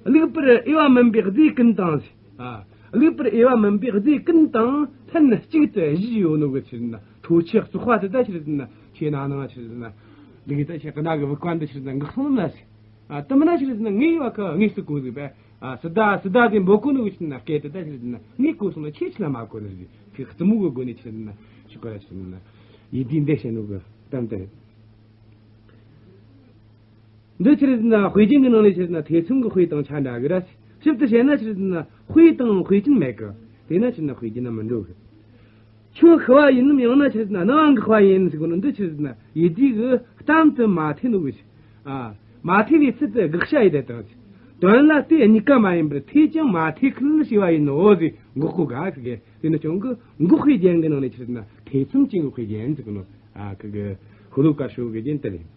བླུགས་པར་འོས་པ་མིན་པའི་རྫས་ཀུན་དང་། ཨ། བླུགས་པར་འོས་པ་མིན་པའི་རྫས་ཀུན་དང་ལྷན་གཅིག་ཏུ་བཞུས་ཡོད་ནོ་གི་ཆི་རེད་ཟེར་ན་ཐོ་ཆུ་བཙོག་པ་དེ་ད་ཆི་རེད་ཟེར་ན་ཁྱེད་ནང་ནང་ཆི་རེད་ཟེར་ན་འདི་གི་ད་ཁྱེད་ཀྱི་རྣ་གི་བུ་ག་འདི་ཆི་རེད་ཟེར་ན་འགག་སོང་ནི་མ་ཟེར། ཨ། དེ་མིན་ན་ཆི་རེད་ཟེར་ན་ངས་བ་གི་དངོས་སུ་གོ་ཟིག་པས། ཨ། སི་ཏཱ་སི་ཏཱ་དེ་འབོད་གོ་ནོ་གི་ཆི་རེད་ཟེར་ན་སྐད་དེ་ད་ཆི་རེད་ཟེར་ན་ངས་གོ་སོང་ན་ཁྱེད་ཆི་ལ་མ་གོ་ནི་རེད། ཁྱེད་རྩུབ་མོ་གི་སྒོ་ནས་ཆི་རེད་ཟེར་ན་ཞིག་གོ་ཡ་ཆི་རེད་ཟེར་ན་ཡིད་བདེ་འདི་བཤད་ནོ་གི་གཏམ་དེ་རེད། འདི་ཆི་རེད་ཟེར་ན་དཔེ་རྒྱན་གྱི་ནང་ནས་ཆི་རེད་ཟེར་ན་ཐེ་ཚོམ་གྱི་དཔེ་དང་ཆ་འདྲ་གི་ར། ཞིབ་ཏུ་བཤད་ན་ཆི་རེད་ཟེར་ན་དཔེ་དང་དཔེ་ཅན་མེད་གི། དེས་ན་ཆི་རེད་ན་དཔེ་རྒྱན་ན་མི་འགྲོ་གི། ཁྱོད་ཤི་བ་ཡིན་ནམ་ཡང་ན་ཆི་རེད་ཟེར་ན་སྣང་བ་འགག་པ་ཡིན་ཟེར་གོ་ནོ་འདི་ཆི་རེད་ཟེར་ན་ཡིད་བདེ་གི་གཏམ་དུ་མ་ཐོས་ནོ་གི། ཨ། མ་ཐོས་པའི་ཚུལ་དུ་དགག་བྱ་ཡི་དེ་དང་། དོན་ལ་དེ་གཉིས་ཀ་མ་ཡིན་པར་ཐོས་ཀྱང་མ་ཐོས་ཁུལ་བྱས་པ་ཡིན་ནོ་ཟེར་འགོག་གོ་ག་ཟེར་གི། དེ་ནི་ཀྱང་གི་འགོག་པའི་རྒྱན་གྱི་ནང་ནས་ཆི་རེད་ཟེར་ན་ཐེ་ཚོམ་གྱི་འགོག་པའི་རྒྱན་ཟེར་གོ་ནོ། ཨ། ཁི་གི་ཤོ་ལོ་ཀ་ཤོ་གི་རྒྱན་དེ་རེད།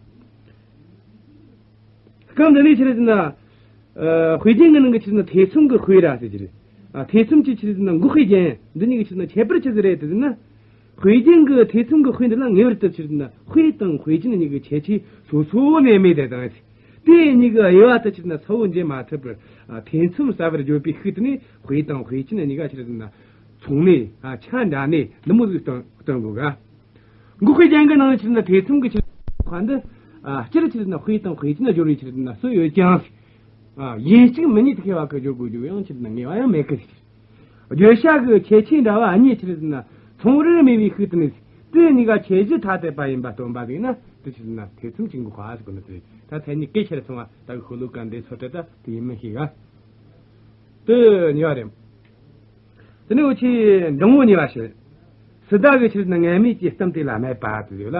སྐབས་འདི་ནས་ཆི་རེད་ཟེར་ན། ཨ། དཔེ་རྒྱན་གྱི་ནང་གི་ཆི་རེད་ཟེར་ན་ཐེ་ཚོམ་གྱི་དཔེ་ར་ཟེར་གྱི་རེད། ཨ། ཐེ་ཚོམ་གྱི་ཆི་རེད་ཟེར་ན་འགོག་པའི་རྒྱན་འདི་གཉིས་ཀྱི་ཆི་རེད་ཟེར་ན་ཁྱད་པར་ཅི་ཟིག་རེད་དེ་ཟེར་ན། དཔེ་རྒྱན་གྱི་ཐེ་ཚོམ་གྱི་དཔེ་འདི་ལ་ངེས་པར་དུ་ཆི་རེད་ཟེར་ན་དཔེ་དང་དཔེ་ཅན་གཉིས་ཀྱི་ཁྱད་ཆོས་སོ་སོ་ནས་མེད་དེ་དང་། དེ་གཉིས་ཀྱི་དབྱེ་བ་དེ་ཆི་རེད་ཟེར་ན་གསལ་བོ་འབྱེད་མ་ཐུབ་པར། ཨ། ཐེ་ཚོམ་ཟ་བར་བརྗོད་པའི་ཤུགས་དེ་ནས་དཔེ་དང་དཔེ་ཅན་གཉིས་ཀ་ཆི་རེད་ཟེར་ན། མཚུངས་གནས། ཨ། ཆ་འདྲ་གནས་འདི་མོ་ཟིག་སྟོན་སྟོན་དགོས་ག་འགོག་པའི་རྒྱན་གྱི་ནང་ཆི་རེད་ཟེར་ན་ཐེ་ཚོམ་གྱི་ཆི་རེད་ཟེར་ན་ཁ་འདི། ཨ། སྤྱིར་ཆི་རེད་ཟེར་ན་དཔེ་དང་དཔེ་ཅན་སྦྱོར་བའི་ཆི་རེད་ཟེར་ན་སྲོལ་ཡོད་ཀྱང་། ཨ། ཡིན་གཅིག་མིན་གཉིས་དེ་ཁེ་བ་གི་སྦྱོར་དགོས་རྒྱུ་ཡང་ཆི་རེད་ཟེར་ན་ངེས་པ་ཡང་མེད་ཀི་ཟེར། བརྗོད་བྱ་གི་ཁྱད་ཆོས་འདྲ་བ་གཉིས་ཆི་རེད་ཟེར་ན་མཚུངས་རེར་མེད་པའི་ཤུགས་དེ་ནི། དེ་གཉིས་ཀ་ཁྱད་གཞི་ཐ་དད་པ་ཡིན་པ་སྟོན་པ་ཟིག་ན་དེ་ཆི་རེད་ཟེར་ན་ཐེ་ཚོམ་གྱི་འགོག་པ་ཟེར་གོ་ནི་དེ་རེད། ད་མཚན་ཉིད་སྐད་ཆ་རེ་སོང་བ་ད་གི་ཤོ་ལོ་ཀ་འདི་ཚོ་དྲི་ད་དེ་ཡིན་མིན་ཤེས་ག་དེ་གཉིས་པ་རེད། དེ་ནས་འུ་ཆོས་འབྲིང་བོ་གཉིས་པ་བཤད། སི་ཏཱ་གི་ཆི་རེད་ཟེར་ན་ངན་སྨོད་ཀྱི་གཏམ་དེ་ལ་སྨྲས་པ་དེ་ཡོད་ལ།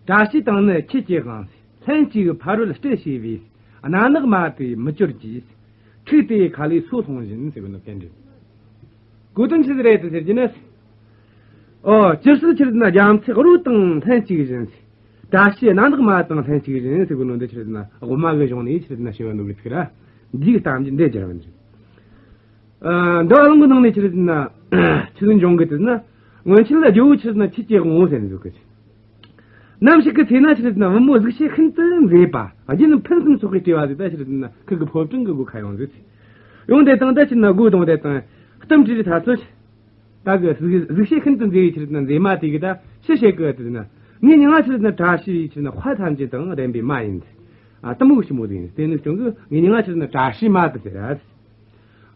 བཀྲ་ཤིས་དང་ནི་ཁྱེད་ཀྱི་དབང་། ལྷན་ཅིག་ཕ་རོལ་སྤྲད་བྱས་པས། གནམ་ནག་མ་དེ་མི་གྱུར་གྱིས། འཁྲུགས་ཏེ་ཁ་ལས་སོ་ལྷུང་བཞིན་ཟེར་བའི་ནོ་གན་འདྲེན། གོ་དོན་ཆི་ཟིག་རེད་དེ་ཟེར་གྱི་ན། ཨོ། སྤྱིར་སུ་ཆི་རེད་ཟེར་ན་རྒྱ་མཚོའི་རོ་དང་ལྷན་ཅིག་བཞིན། བཀྲ་ཤིས་གནམ་ནག་མ་དང་ལྷན་ཅིག་བཞིན་ཟེར་བའི་ནོ་འདི་ཆི་རེད་ཟེར་ན་དབུ་མ་གི་གཞུང་ནས་ཆི་རེད་ཟེར་ན་ཞུ་བའི་ནོ་གི་ཚིག་ར། འདིའི་གཏམ་རྒྱུད་འདི་སྦྱར་བ་ནི་རེད། ཨ། འདི་བ་ལུང་གི་ནང་ནས་ཆི་རེད་ཟེར་ན། ཆི་ཟིག་འབྱུང་གི་དེ་ཟེར་ན། སྔོན་ཆད་ལ་ཇོ་བོ་ཆི་རེད་ཟེར་ན་ཆོས་ཀྱི་དབང་པོ་ཟེར་ནས་འདུག་གི། ནམ་ཞིག་གི་ཚེ་ན་ཆི་རེད་ཟེར་ན་བུ་མོ་གཟུགས་བྱད་ཤིན་ཏུ་མཛེས་པ། རྒྱན་ཕུན་སུམ་ཚོགས་པའི་སྤྲུལ་བ་ཟིག་ད་ཆི་རེད་ཟེར་ན་ཁུ་གི་ཕོ་བྲང་གི་སྒོ་ཁ་ཡོང་ཟིག། ཡོང་དེ་དང་ད་ཆི་རེད་ཟེར་ན་སྒོ་བརྡུངས་དེ་དང་། གཏམ་དྲིས་རི་ཐ་ཚོ། ད་གི་གཟུགས་གཟུགས་བྱད་ཤིན་ཏུ་མཛེས་པའི་ཆི་རེད་ཟེར་ན་མཛེས་མ་དེ་གི་ད་ཆི་བཤད་གི་དེ་ཟེར་ན། ངའི་མྱིང་ང་ཆི་རེད་ཟེར་ན་བཀྲ་ཤིས་ཆི་རེད་ཟེར་ན་དཔལ་ཐམས་ཅད་དང་ལྡན་པའི་མ་ཡིན། ཨ། དེ་མོ་གི་ཞི་མོ་དེ་ཡིན། དེ་ནི་ཀྱང་གི་ངའི་མྱིང་ང་ཆི་རེད་ཟེར་ན་བཀྲ་ཤིས་མ་དེ་ཟེར་ར།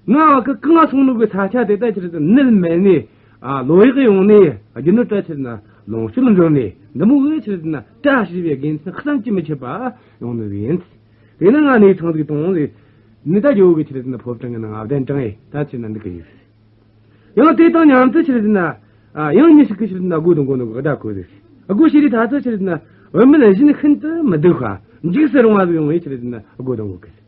ང་བ་གི་གང་སོང་ནོ་གི་ས་ཆ་དེ་ད་ཆི་རེད་ཟེར་ན་ནད་མེད་ནས། ཨ། ལོ་ཡག་ཡོང་ནས། རྒྱུ་ནོར་ད་ཆི་རེད་ཟེར་ན་ལོངས་སྤྱོད་འབྱོར་ནས། འདི་མོ་གི་ཆི་རེད་ཟེར་ན་བཀྲ་ཤིས་པའི་དགེ་མཚན་བསམ་གྱིས་མི་ཁྱབ་པ་ཡོང་ནི་ཡིན། དེ་ན་ང་གནས་ཚང་ཟིག་གཏོང་ཟིག། ནི་ད་ཇོ་བོ་གི་ཆི་རེད་ཟེར་ན་ཕོ་བྲང་གི་ནང་ང་གདན་དྲངས་ཡེ་ད་ཆི་རེད་ཟེར་ན་འདུག་གི་ཡིན། ཡང་དེ་དང་མཉམ་དུ་ཆི་རེད་ཟེར་ན། ཨ། ཡང་མྱི་ཞིག་གིས་ཆི་རེད་ཟེར་ན་སྒོ་བརྡུང་གོ་ནོ་གི་བརྡ་གོ་ཟིག། སྒོ་ཕྱེ་རི་ཐ་ཚོ་ཆི་རེད་ཟེར་ན་བུད་མེད་གཞན་ཤིན་ཏུ་མི་སྡུག་པ། འཇིགས་སུ་རུང་བ་ཟིག་ཡོང་བས་ཆི་རེད་ཟེར་ན་སྒོ་བརྡུང་གོ་གི།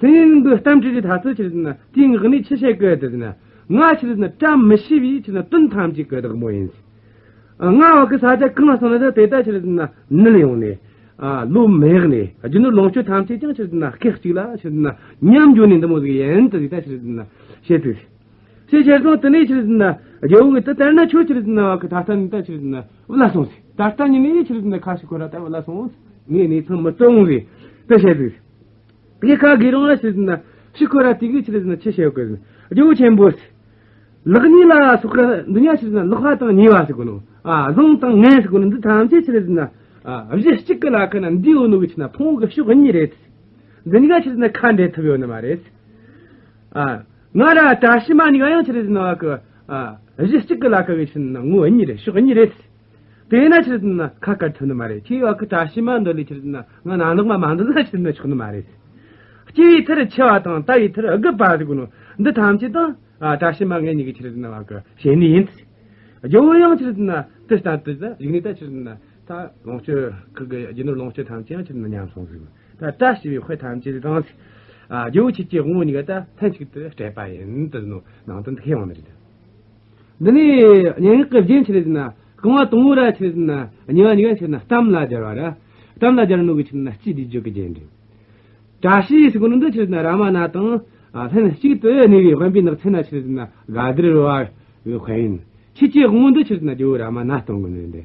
སེམས་ཡུལ་གྱི་གཏམ་དྲིས་རི་ཐ་ཚོ་ཆི་རེད་ཟེར་ན་དེའི་ངག་ནས་ཆི་བཤད་གི་དེ་ཟེར་ན། ང་ཆི་རེད་ཟེར་ན་བཀྲ་མི་ཤིས་པའི་ཆི་རེད་ཟེར་ན་དོན་ཐམས་ཅད་ཀྱི་བདག་མོ་ཡིན། ང་བ་གི་ས་ཆ་གང་ལ་སོང་ན་ད་དེ་ད་ཆི་རེད་ཟེར་ན་ནད་ཡོང་ནས། ཨ། ལོ་མེད་ནས། རྒྱུ་ནོར་ལོངས་སྤྱོད་ཐམས་ཅད་ཀྱང་ཆི་རེད་ཟེར་ན་སྐད་ཅིག་ལ་ཆི་རེད་ཟེར་ན་ཉམས་འགྱོ་ནས་འདི་མོ་ཟིག་ཡིན་དེ་ཟིག་ད་ཆི་རེད་ཟེར་ན་བཤད་དུས། ཞེས་བྱས་སོང་དེ་ནས་ཆི་རེད་ཟེར་ན་རྒྱལ་བོ་གིས་ད་དེ་ན་ཁྱོད་ཆི་རེད་ཟེར་ན་བ་གི་ད་ལྟ་ནས་ད་ཆི་རེད་ཟེར་ན་བུད་ལ་སོང་ཟིག། ད་ལྟ་ཉིད་ནས་ཆི་རེད་ཟེར་ན་ཁ་ཞིག་ཁོ་ར་ད་བུད་ལ་སོང་ཟིག། ངས་གནས་ཚང་མི་གཏོང་ཟིག། དེ་བཤད་དུས། དེ་ཁ་གི་རང་ལ་ཆི་རེད་ཟེར་ན་ཕྱི་ཁོ་ར་དེ་གིས་ཆི་རེད་ཟེར་ན་ཆི་བཤད་གི་ཟེར་ན། རྒྱལ་བོ་ཆེན་པོ། ལེགས་ཉེས་ལ་སོགས་པ་འདི་གཉིས་ཆི་རེད་ཟེར་ན་ལེགས་པ་དང་ཉེས་པ་ཟེར་གོ་ནོ། ཨ། བཟང་དང་ངན་ཟེར་གོ་ནོ་འདི་ཐམས་ཅད་ཆི་རེད་ཟེར་ན། ཨ། གཞི་གཅིག་གི་ལ་ཁ་ན་འདི་ཡོད་ནོ་གི་ཆི་རེད་ཟེར་ན་ཕུང་གི་ཕྱོགས་གཉིས་རེད། འདི་གཉིས་ཀ་ཆི་རེད་ཟེར་ན་ཁ་འབྲལ་ཐུབ་ཡོད་ནི་མ་རེད། ཨ། ང་ར་བཀྲ་ཤིས་མ་གཉིས་ཀ་ཡང་ཆི་རེད་ཟེར་ན་བ་གི། ཨ། གཞི་གཅིག་གི་ལ་ཁ་གི་ཆི་རེད་ཟེར་ན་ངོ་བོ་གཉིས་རེད། ཕྱོགས་གཉིས་རེད། དེས་ན་ཆི་རེད་ཟེར་ན་ཁ་བཀར་ཐུབ་ནི་མ་རེད། ཁྱེད་བ་གི་བཀྲ་ཤིས་མ་འདོད་ལས་ཆི་རེད་ཟེར་ན་ང་གནམ་ནག་མ་མ་འདོད་ན་ཆི་རེད་ཟེར་ན་ཆོག་ནི་མ་རེད། སྐྱེ་བའི་མཐར་འཆི་བ་དང་དལ་བའི་མཐར་རྒུད་པ་ཟེར་གོ་ནོ་འདི་ཐམས་ཅད་དང་། ཨ། བཀྲ་ཤིས་མ་ངན་གཉིས་ཀྱི་ཆི་རེད་ཟེར་ན་བ་གི་བྱེད་ནི་ཡིན། རྒྱལ་བོ་ཡང་ཆི་རེད་ཟེར་ན་དེ་ལྟར་དུ་ད་རིག་ནས་ད་ཆི་རེད་ཟེར་ན་ད་ལོངས་སྤྱོད་ཁུ་གི་རྒྱུ་ནོར་ལོངས་སྤྱོད་ཐམས་ཅད་ཡང་ཆི་རེད་ཟེར་ན་ཉམས་སོང་ཟིག། ད་བཀྲ་ཤིས་པའི་དཔལ་ཐམས་ཅད་དང་། ཨ། རྒྱལ་བོ་ཁྱེད་ཀྱི་དབང་པོ་གཉིས་ཀ་ད་ལྷན་ཅིག་ཏུ་སྤྲད་པ་ཡིན་དུ་ནོ་ནང་དོན་དེ་ཁས་བླངས་ནི་རེད། འདི་ནས་སྙན་ངག་གི་རྒྱན་ཆི་རེད་ཟེར་ན་རྐང་བ་དང་པོ་ར་ཆི་རེད་ཟེར་ན་གཉིས་པ་གཉིས་ཀ་ཆི་རེད་ཟེར་ན་གཏམ་ལ་སྦྱར་བ་ར། གཏམ་ལ་སྦྱར་ནོ་གི་ཆི་རེད་ཟེར་ན་སྤྱི་བསྡུས་བརྗོད་ཀྱི་རྒྱན་རེད། བཀྲ་ཤིས་ཟེར་གོ་ནོ་འདི་ཆི་རེད་ཟེར་ན་རཱ་མ་ན་དང་། ཨ། ལྷན་ཅིག་ཏུ་གནས་པའི་དབེན་པའི་ནགས་ཚལ་ན་ཆི་རེད་ཟེར་ན་དགའ་བདེར་རོལ་བ་གི་དཔལ་ཡོན། ཁྱེད་ཀྱི་དབང་པོ་འདི་ཆི་རེད་ཟེར་ན་རྒྱལ་བོ་རཱ་མ་ན་སྟོན་གོ་ནི་རེད།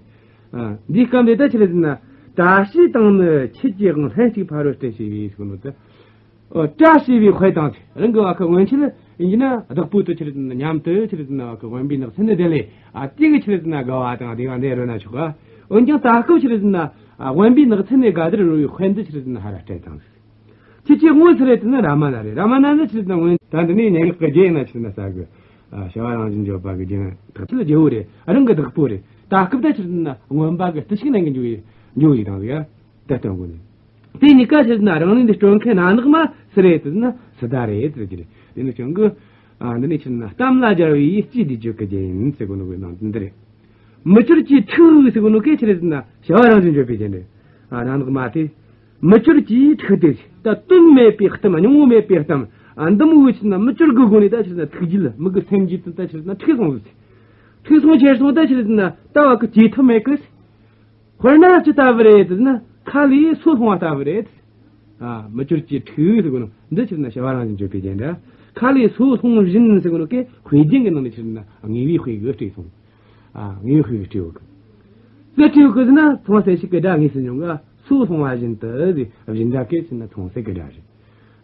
ཨ། འདིའི་སྐབས་འདི་ད་ཆི་རེད་ཟེར་ན་བཀྲ་ཤིས་དང་ནི་ཁྱེད་ཀྱི་དབང་ལྷན་ཅིག་ཕ་རོལ་སྤྲད་བྱས་པས་ཟེར་གོ་ནོ་འདི། ཨོ། བཀྲ་ཤིས་པའི་དཔལ་དང་། རང་གི་བ་གི་སྔོན་ཆད་ཡིན་གྱི་ན་བདག་པོ་དེ་ཆི་རེད་ཟེར་ན་མཉམ་དུ་ཆི་རེད་ཟེར་ན་བ་གི་དབེན་པའི་ནགས་ཚལ་ནས་བསྡད་ལས། ཨ། དེ་གི་ཆི་རེད་ཟེར་ན་དགའ་བ་དང་བདེ་བ་འདི་རོལ་ན་ཆོག་ག་འོན་ཀྱང་ད་སྐབས་ཆི་རེད་ཟེར་ན། ཨ། དབེན་པའི་ནགས་ཚལ་ནས་དགའ་བདེར་རོལ་བའི་དཔལ་འདི་ཆི་རེད་ཟེར་ན་ཧར་ར་སྤྲད་དང་། ཁྱེད་ཀྱི་དབང་པོ་ཆི་རེད་ཟེར་ན་རཱ་མ་ན་རེད། རཱ་མ་ན་ནི་ཆི་རེད་ཟེར་ན་སྔོན་ད་འདི་ནས་སྙན་ངག་གི་རྒྱན་ན་ཆི་རེད་ཟེར་ན་ས་གི། ཨ། བྱ་བ་རང་བཞིན་བརྗོད་པ་གི་རྒྱན་དག་ཆི་རེད་རྒྱལ་བོ་རེད། ཨ། རང་གི་བདག་པོ་རེད། ད་སྐབས་ད་ཆི་རེད་ཟེར་ན་རྔོན་པ་གི་བརྟུལ་ཞུགས་ལེན་གི་འགྱོ་ཡི་འགྱོ་ཡི་དང་ཟིག་ཡ། ད་སྟོན་གོ་ནི། དེ་གཉིས་ཀ་ཆི་རེད་ཟེར་ན་རང་ལུས་འདི་སྤྲོད་མཁན་གནམ་ནག་མ་སུ་རེད་ཟེར་ན་སི་ཏཱ་རེད་ཟེར་གྱི་རེད། དེ་ནི་ཀྱང་གི། ཨ། འདི་ནི་ཆི་རེད་ཟེར་ན་གཏམ་ལ་སྦྱར་བའི་སྤྱི་བསྡུས་བརྗོད་ཀྱི་རྒྱན་ཡིན་ཟེར་གོ་ནོ་གི་ནང་དོན་འདི་རེད། མི་གྱུར་གྱི་འཁྲུགས་ཟེར་གོ་ནོ་གི་ཆི་རེད་ཟེར་ན་བྱ་བ་རང་བཞིན་བརྗོད་པའི་རྒྱན་རེད། ཨ། གནམ་ནག་མ་དེ། མི་གྱུར་གྱི་འཁྲུགས་ཏེ། ད་དོན་མེད་པའི་གཏམ། སྙིང་བོ་མེད་པའི་གཏམ། ཨ། འདི་མོ་གི་ཆི་རེད་ཟེར་ན་མི་གྱུར་གི་སྒོ་ནས་ད་ཆི་རེད་ཟེར་ན་ཐུགས་རྒྱུད་མི་གི་སེམས་རྒྱུད་དུ་ད་ཆི་རེད་ཟེར་ན་འཁྲུགས་སོང་ཟིག། འཁྲུགས་སོང་ཁྱེར་སོང་ད་ཆི་རེད་ཟེར་ན་ལྟ་བ་གི་བྱེད་ཐབས་མེད་གི། དཔེར་ན་ཅི་ལྟ་བུ་རེད་ཟེར་ན་ཁ་ལས་སོ་ལྷུང་བ་ལྟ་བུ་རེད། ཨ། མི་གྱུར་གྱི་འཁྲུགས་ཟེར་གོ་ནོ་འདི་ཆི་རེད་ཟེར་ན་བྱ་བ་རང་བཞིན་བརྗོད་པའི་རྒྱན་རེད། ཁ་ལས་སོ་ལྷུང་བཞིན་ཟེར་གོ་ནོ་གི་དཔེ་རྒྱན་གི་ནང་ནས་ཆི་རེད་ཟེར་ན་དངོས་པོའི་དཔེ་གི་སྤྲས་སོང་། ཨ། དངོས་པོའི་དཔེ་གི་སྤྲས་ཡོད་གི། སུ་སྤྲས་ཡོད་གི་ཟེར་ན་མཚུངས་པ་གསལ་བྱེད་ཀྱི་སྒྲ་དངོས་སུ་འབྱུང་གི། སོ་ལྷུང་བ་བཞིན་དུ་ཟེར་བཞིན་སྒྲ་གི་ཆི་རེད་ཟེར་ན་མཚུངས་གསལ་གྱི་སྒྲ་རེད།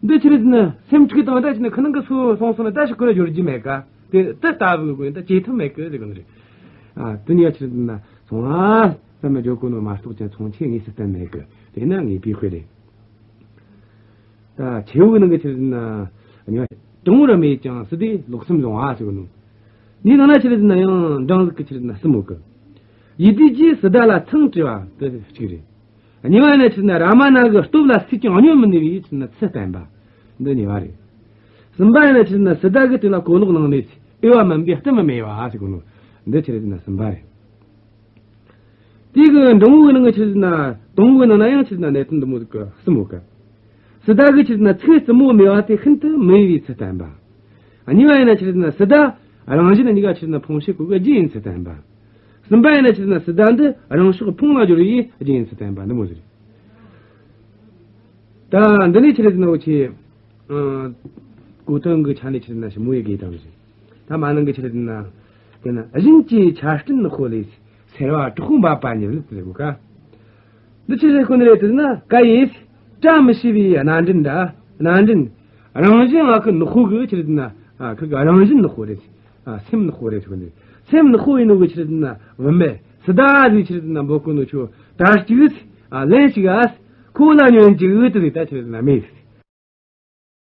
འདི་ཆི་རེད་ཟེར་ན་སེམས་འཁྲུགས་དང་ད་ཆི་རེད་ཟེར་ན་ཁ་ནང་གི་སོ་ལྷུང་སོང་ན་ད་ཞིག་ཁོ་ར་སྦྱོར་རྒྱུ་མེད་ག་དེ་ལྟ་བུའི་སྒོ་ནས་ད་བཅོས་ཐབས་མེད་གི་ཟེར་གི་ནི་རེད། ཨ། དེ་ནས་ཡང་ཆི་རེད་ཟེར་ན་སོང་ཨ་བསམ་ནས་འཇོག་གོ་ནོ་མ་གཏོགས་ཀྱང་མཚུངས་ཆོས་དངོས་སུ་བསྟན་མེད་གི། དེས་ན་ངེས་པའི་དཔེ་རེད། ད་ཆེ་བོའི་ནང་གི་ཆི་རེད་ཟེར་ན་གཉིས་པ། དང་པོར་སྨྲས་ཀྱང་སི་ཏཱས་ལོག་སེམས་བཟུང་བ་ཟེར་གི་ནོ། འདིའི་ནང་ན་ཆི་རེད་ཟེར་ན་ཡང་འབྲིང་ཟིག་གི་ཆི་རེད་ཟེར་ན་གསུམ་ཡོད་གི། ཡིད་བདེ་གིས་སི་ཏཱ་ལ་མཚང་བྲུས་པ་དེ་གཅིག་རེད། གཉིས་པ་ཡིན་ན་ཆི་རེད་ཟེར་ན་རཱ་མ་ན་གི་སྟོབས་ལ་སུས་ཀྱང་བསྙོན་མི་ནུས་པའི་ཆི་རེད་ཟེར་ན་ཚུལ་བསྟན་པ། འདི་གཉིས་པ་རེད། གསུམ་པ་ཡིན་ན་ཆི་རེད་ཟེར་ན་སི་ཏཱ་གིས་དེ་ལ་གོ་ལོག་གནང་ནས་འོས་པ་མིན་པའི་གཏམ་སྨྲས་པ་ཟེར་གོ་ནོ། འདི་ཆི་རེད་ཟེར་ན་གསུམ་པ་རེད། དེ་གི་འབྲིང་བོའི་ནང་གི་ཆི་རེད་ཟེར་ན་དང་པོའི་ནང་ན་ཡང་ཆི་རེད་ཟེར་ན་གནད་དོན་འདི་མོ་ཟིག་གི་གསུམ་ཡོད་གི། སི་ཏཱ་གིས་ཆི་རེད་ཟེར་ན་ཚིག་རྩུབ་མོ་སྨྲས་པ་དེ་ཤིན་ཏུ་མི་འོས་པའི་ཚུལ་བསྟན་པ། གཉིས་པ་ཡིན་ན་ཆི་རེད་ཟེར་ན་སི་ཏཱ་རང་གཞན་གཉིས་ཀ་ཆི་རེད་ཟེར་ན་ཕུང་བྱེད་ཀུན་གྱི་རྒྱུ་ཡིན་ཚུལ་བསྟན་པ། གསུམ་པ་ཡིན་ན་ཆི་རེད་ཟེར་ན་སི་ཏཱ་འདི་རང་ཕྱོགས་ཕུང་ལ་སྦྱོར་བའི་རྒྱུ་ཡིན་ཚུལ་བསྟན་པ་འདི་མོ་ཟིག་རེད། ད་འདི་ནས་ཆི་རེད་ཟེར་ན་འུ་ཆོས། ཨ། གོ་དོན་གྱི་ཆ་ནས་ཆི་རེད་ཟེར་ན་ཞིབ་མོ་ཡི་གེ་དང་རེད། ད་མ་ནང་གི་ཆི་རེད་ཟེར་ན། དེ་ན་གཞན་གྱི་ཆར་སྤྲིན་ནག་པོ་ལས། སེར་བ་དྲག་པོ་འབབ་པ་ཉིད་ཟེར་གོ་ག། འདི་ཆི་ཟེར་གོ་ནི་རེད་ཟེར་ན་ཀྭ་ཡེ། བཀྲ་མི་ཤིས་པའི་སྣ་འདྲེན་འདྲ། སྣ་འདྲེན། རང་བཞིན་ང་ཁི་ནག་པོ་གི་ཆི་རེད་ཟེར་ན། ཨ། ཁི་གི་རང་བཞིན་ནག་པོ་རེད། ཨ། སེམས་ནག་པོ་རེད་ཟེར་གོ་ནི། སེམས་ནག་པོ་ཡིན་ནོ་གི་ཆི་རེད་ཟེར་ན་བུད་མེད་སི་ཏཱ་ཟིག་ཆི་རེད་ཟེར་ན་འབོད་གོ་ནོ་ཆོ་ད་གཅིག་ཨ། ལན་ཞིག་ཨ། ཁོ་ལ་ཉོན་ཅིག་ཨུ་ཏུ་ཟིག་ད་ཆི་རེད་ཟེར་ན་མེད།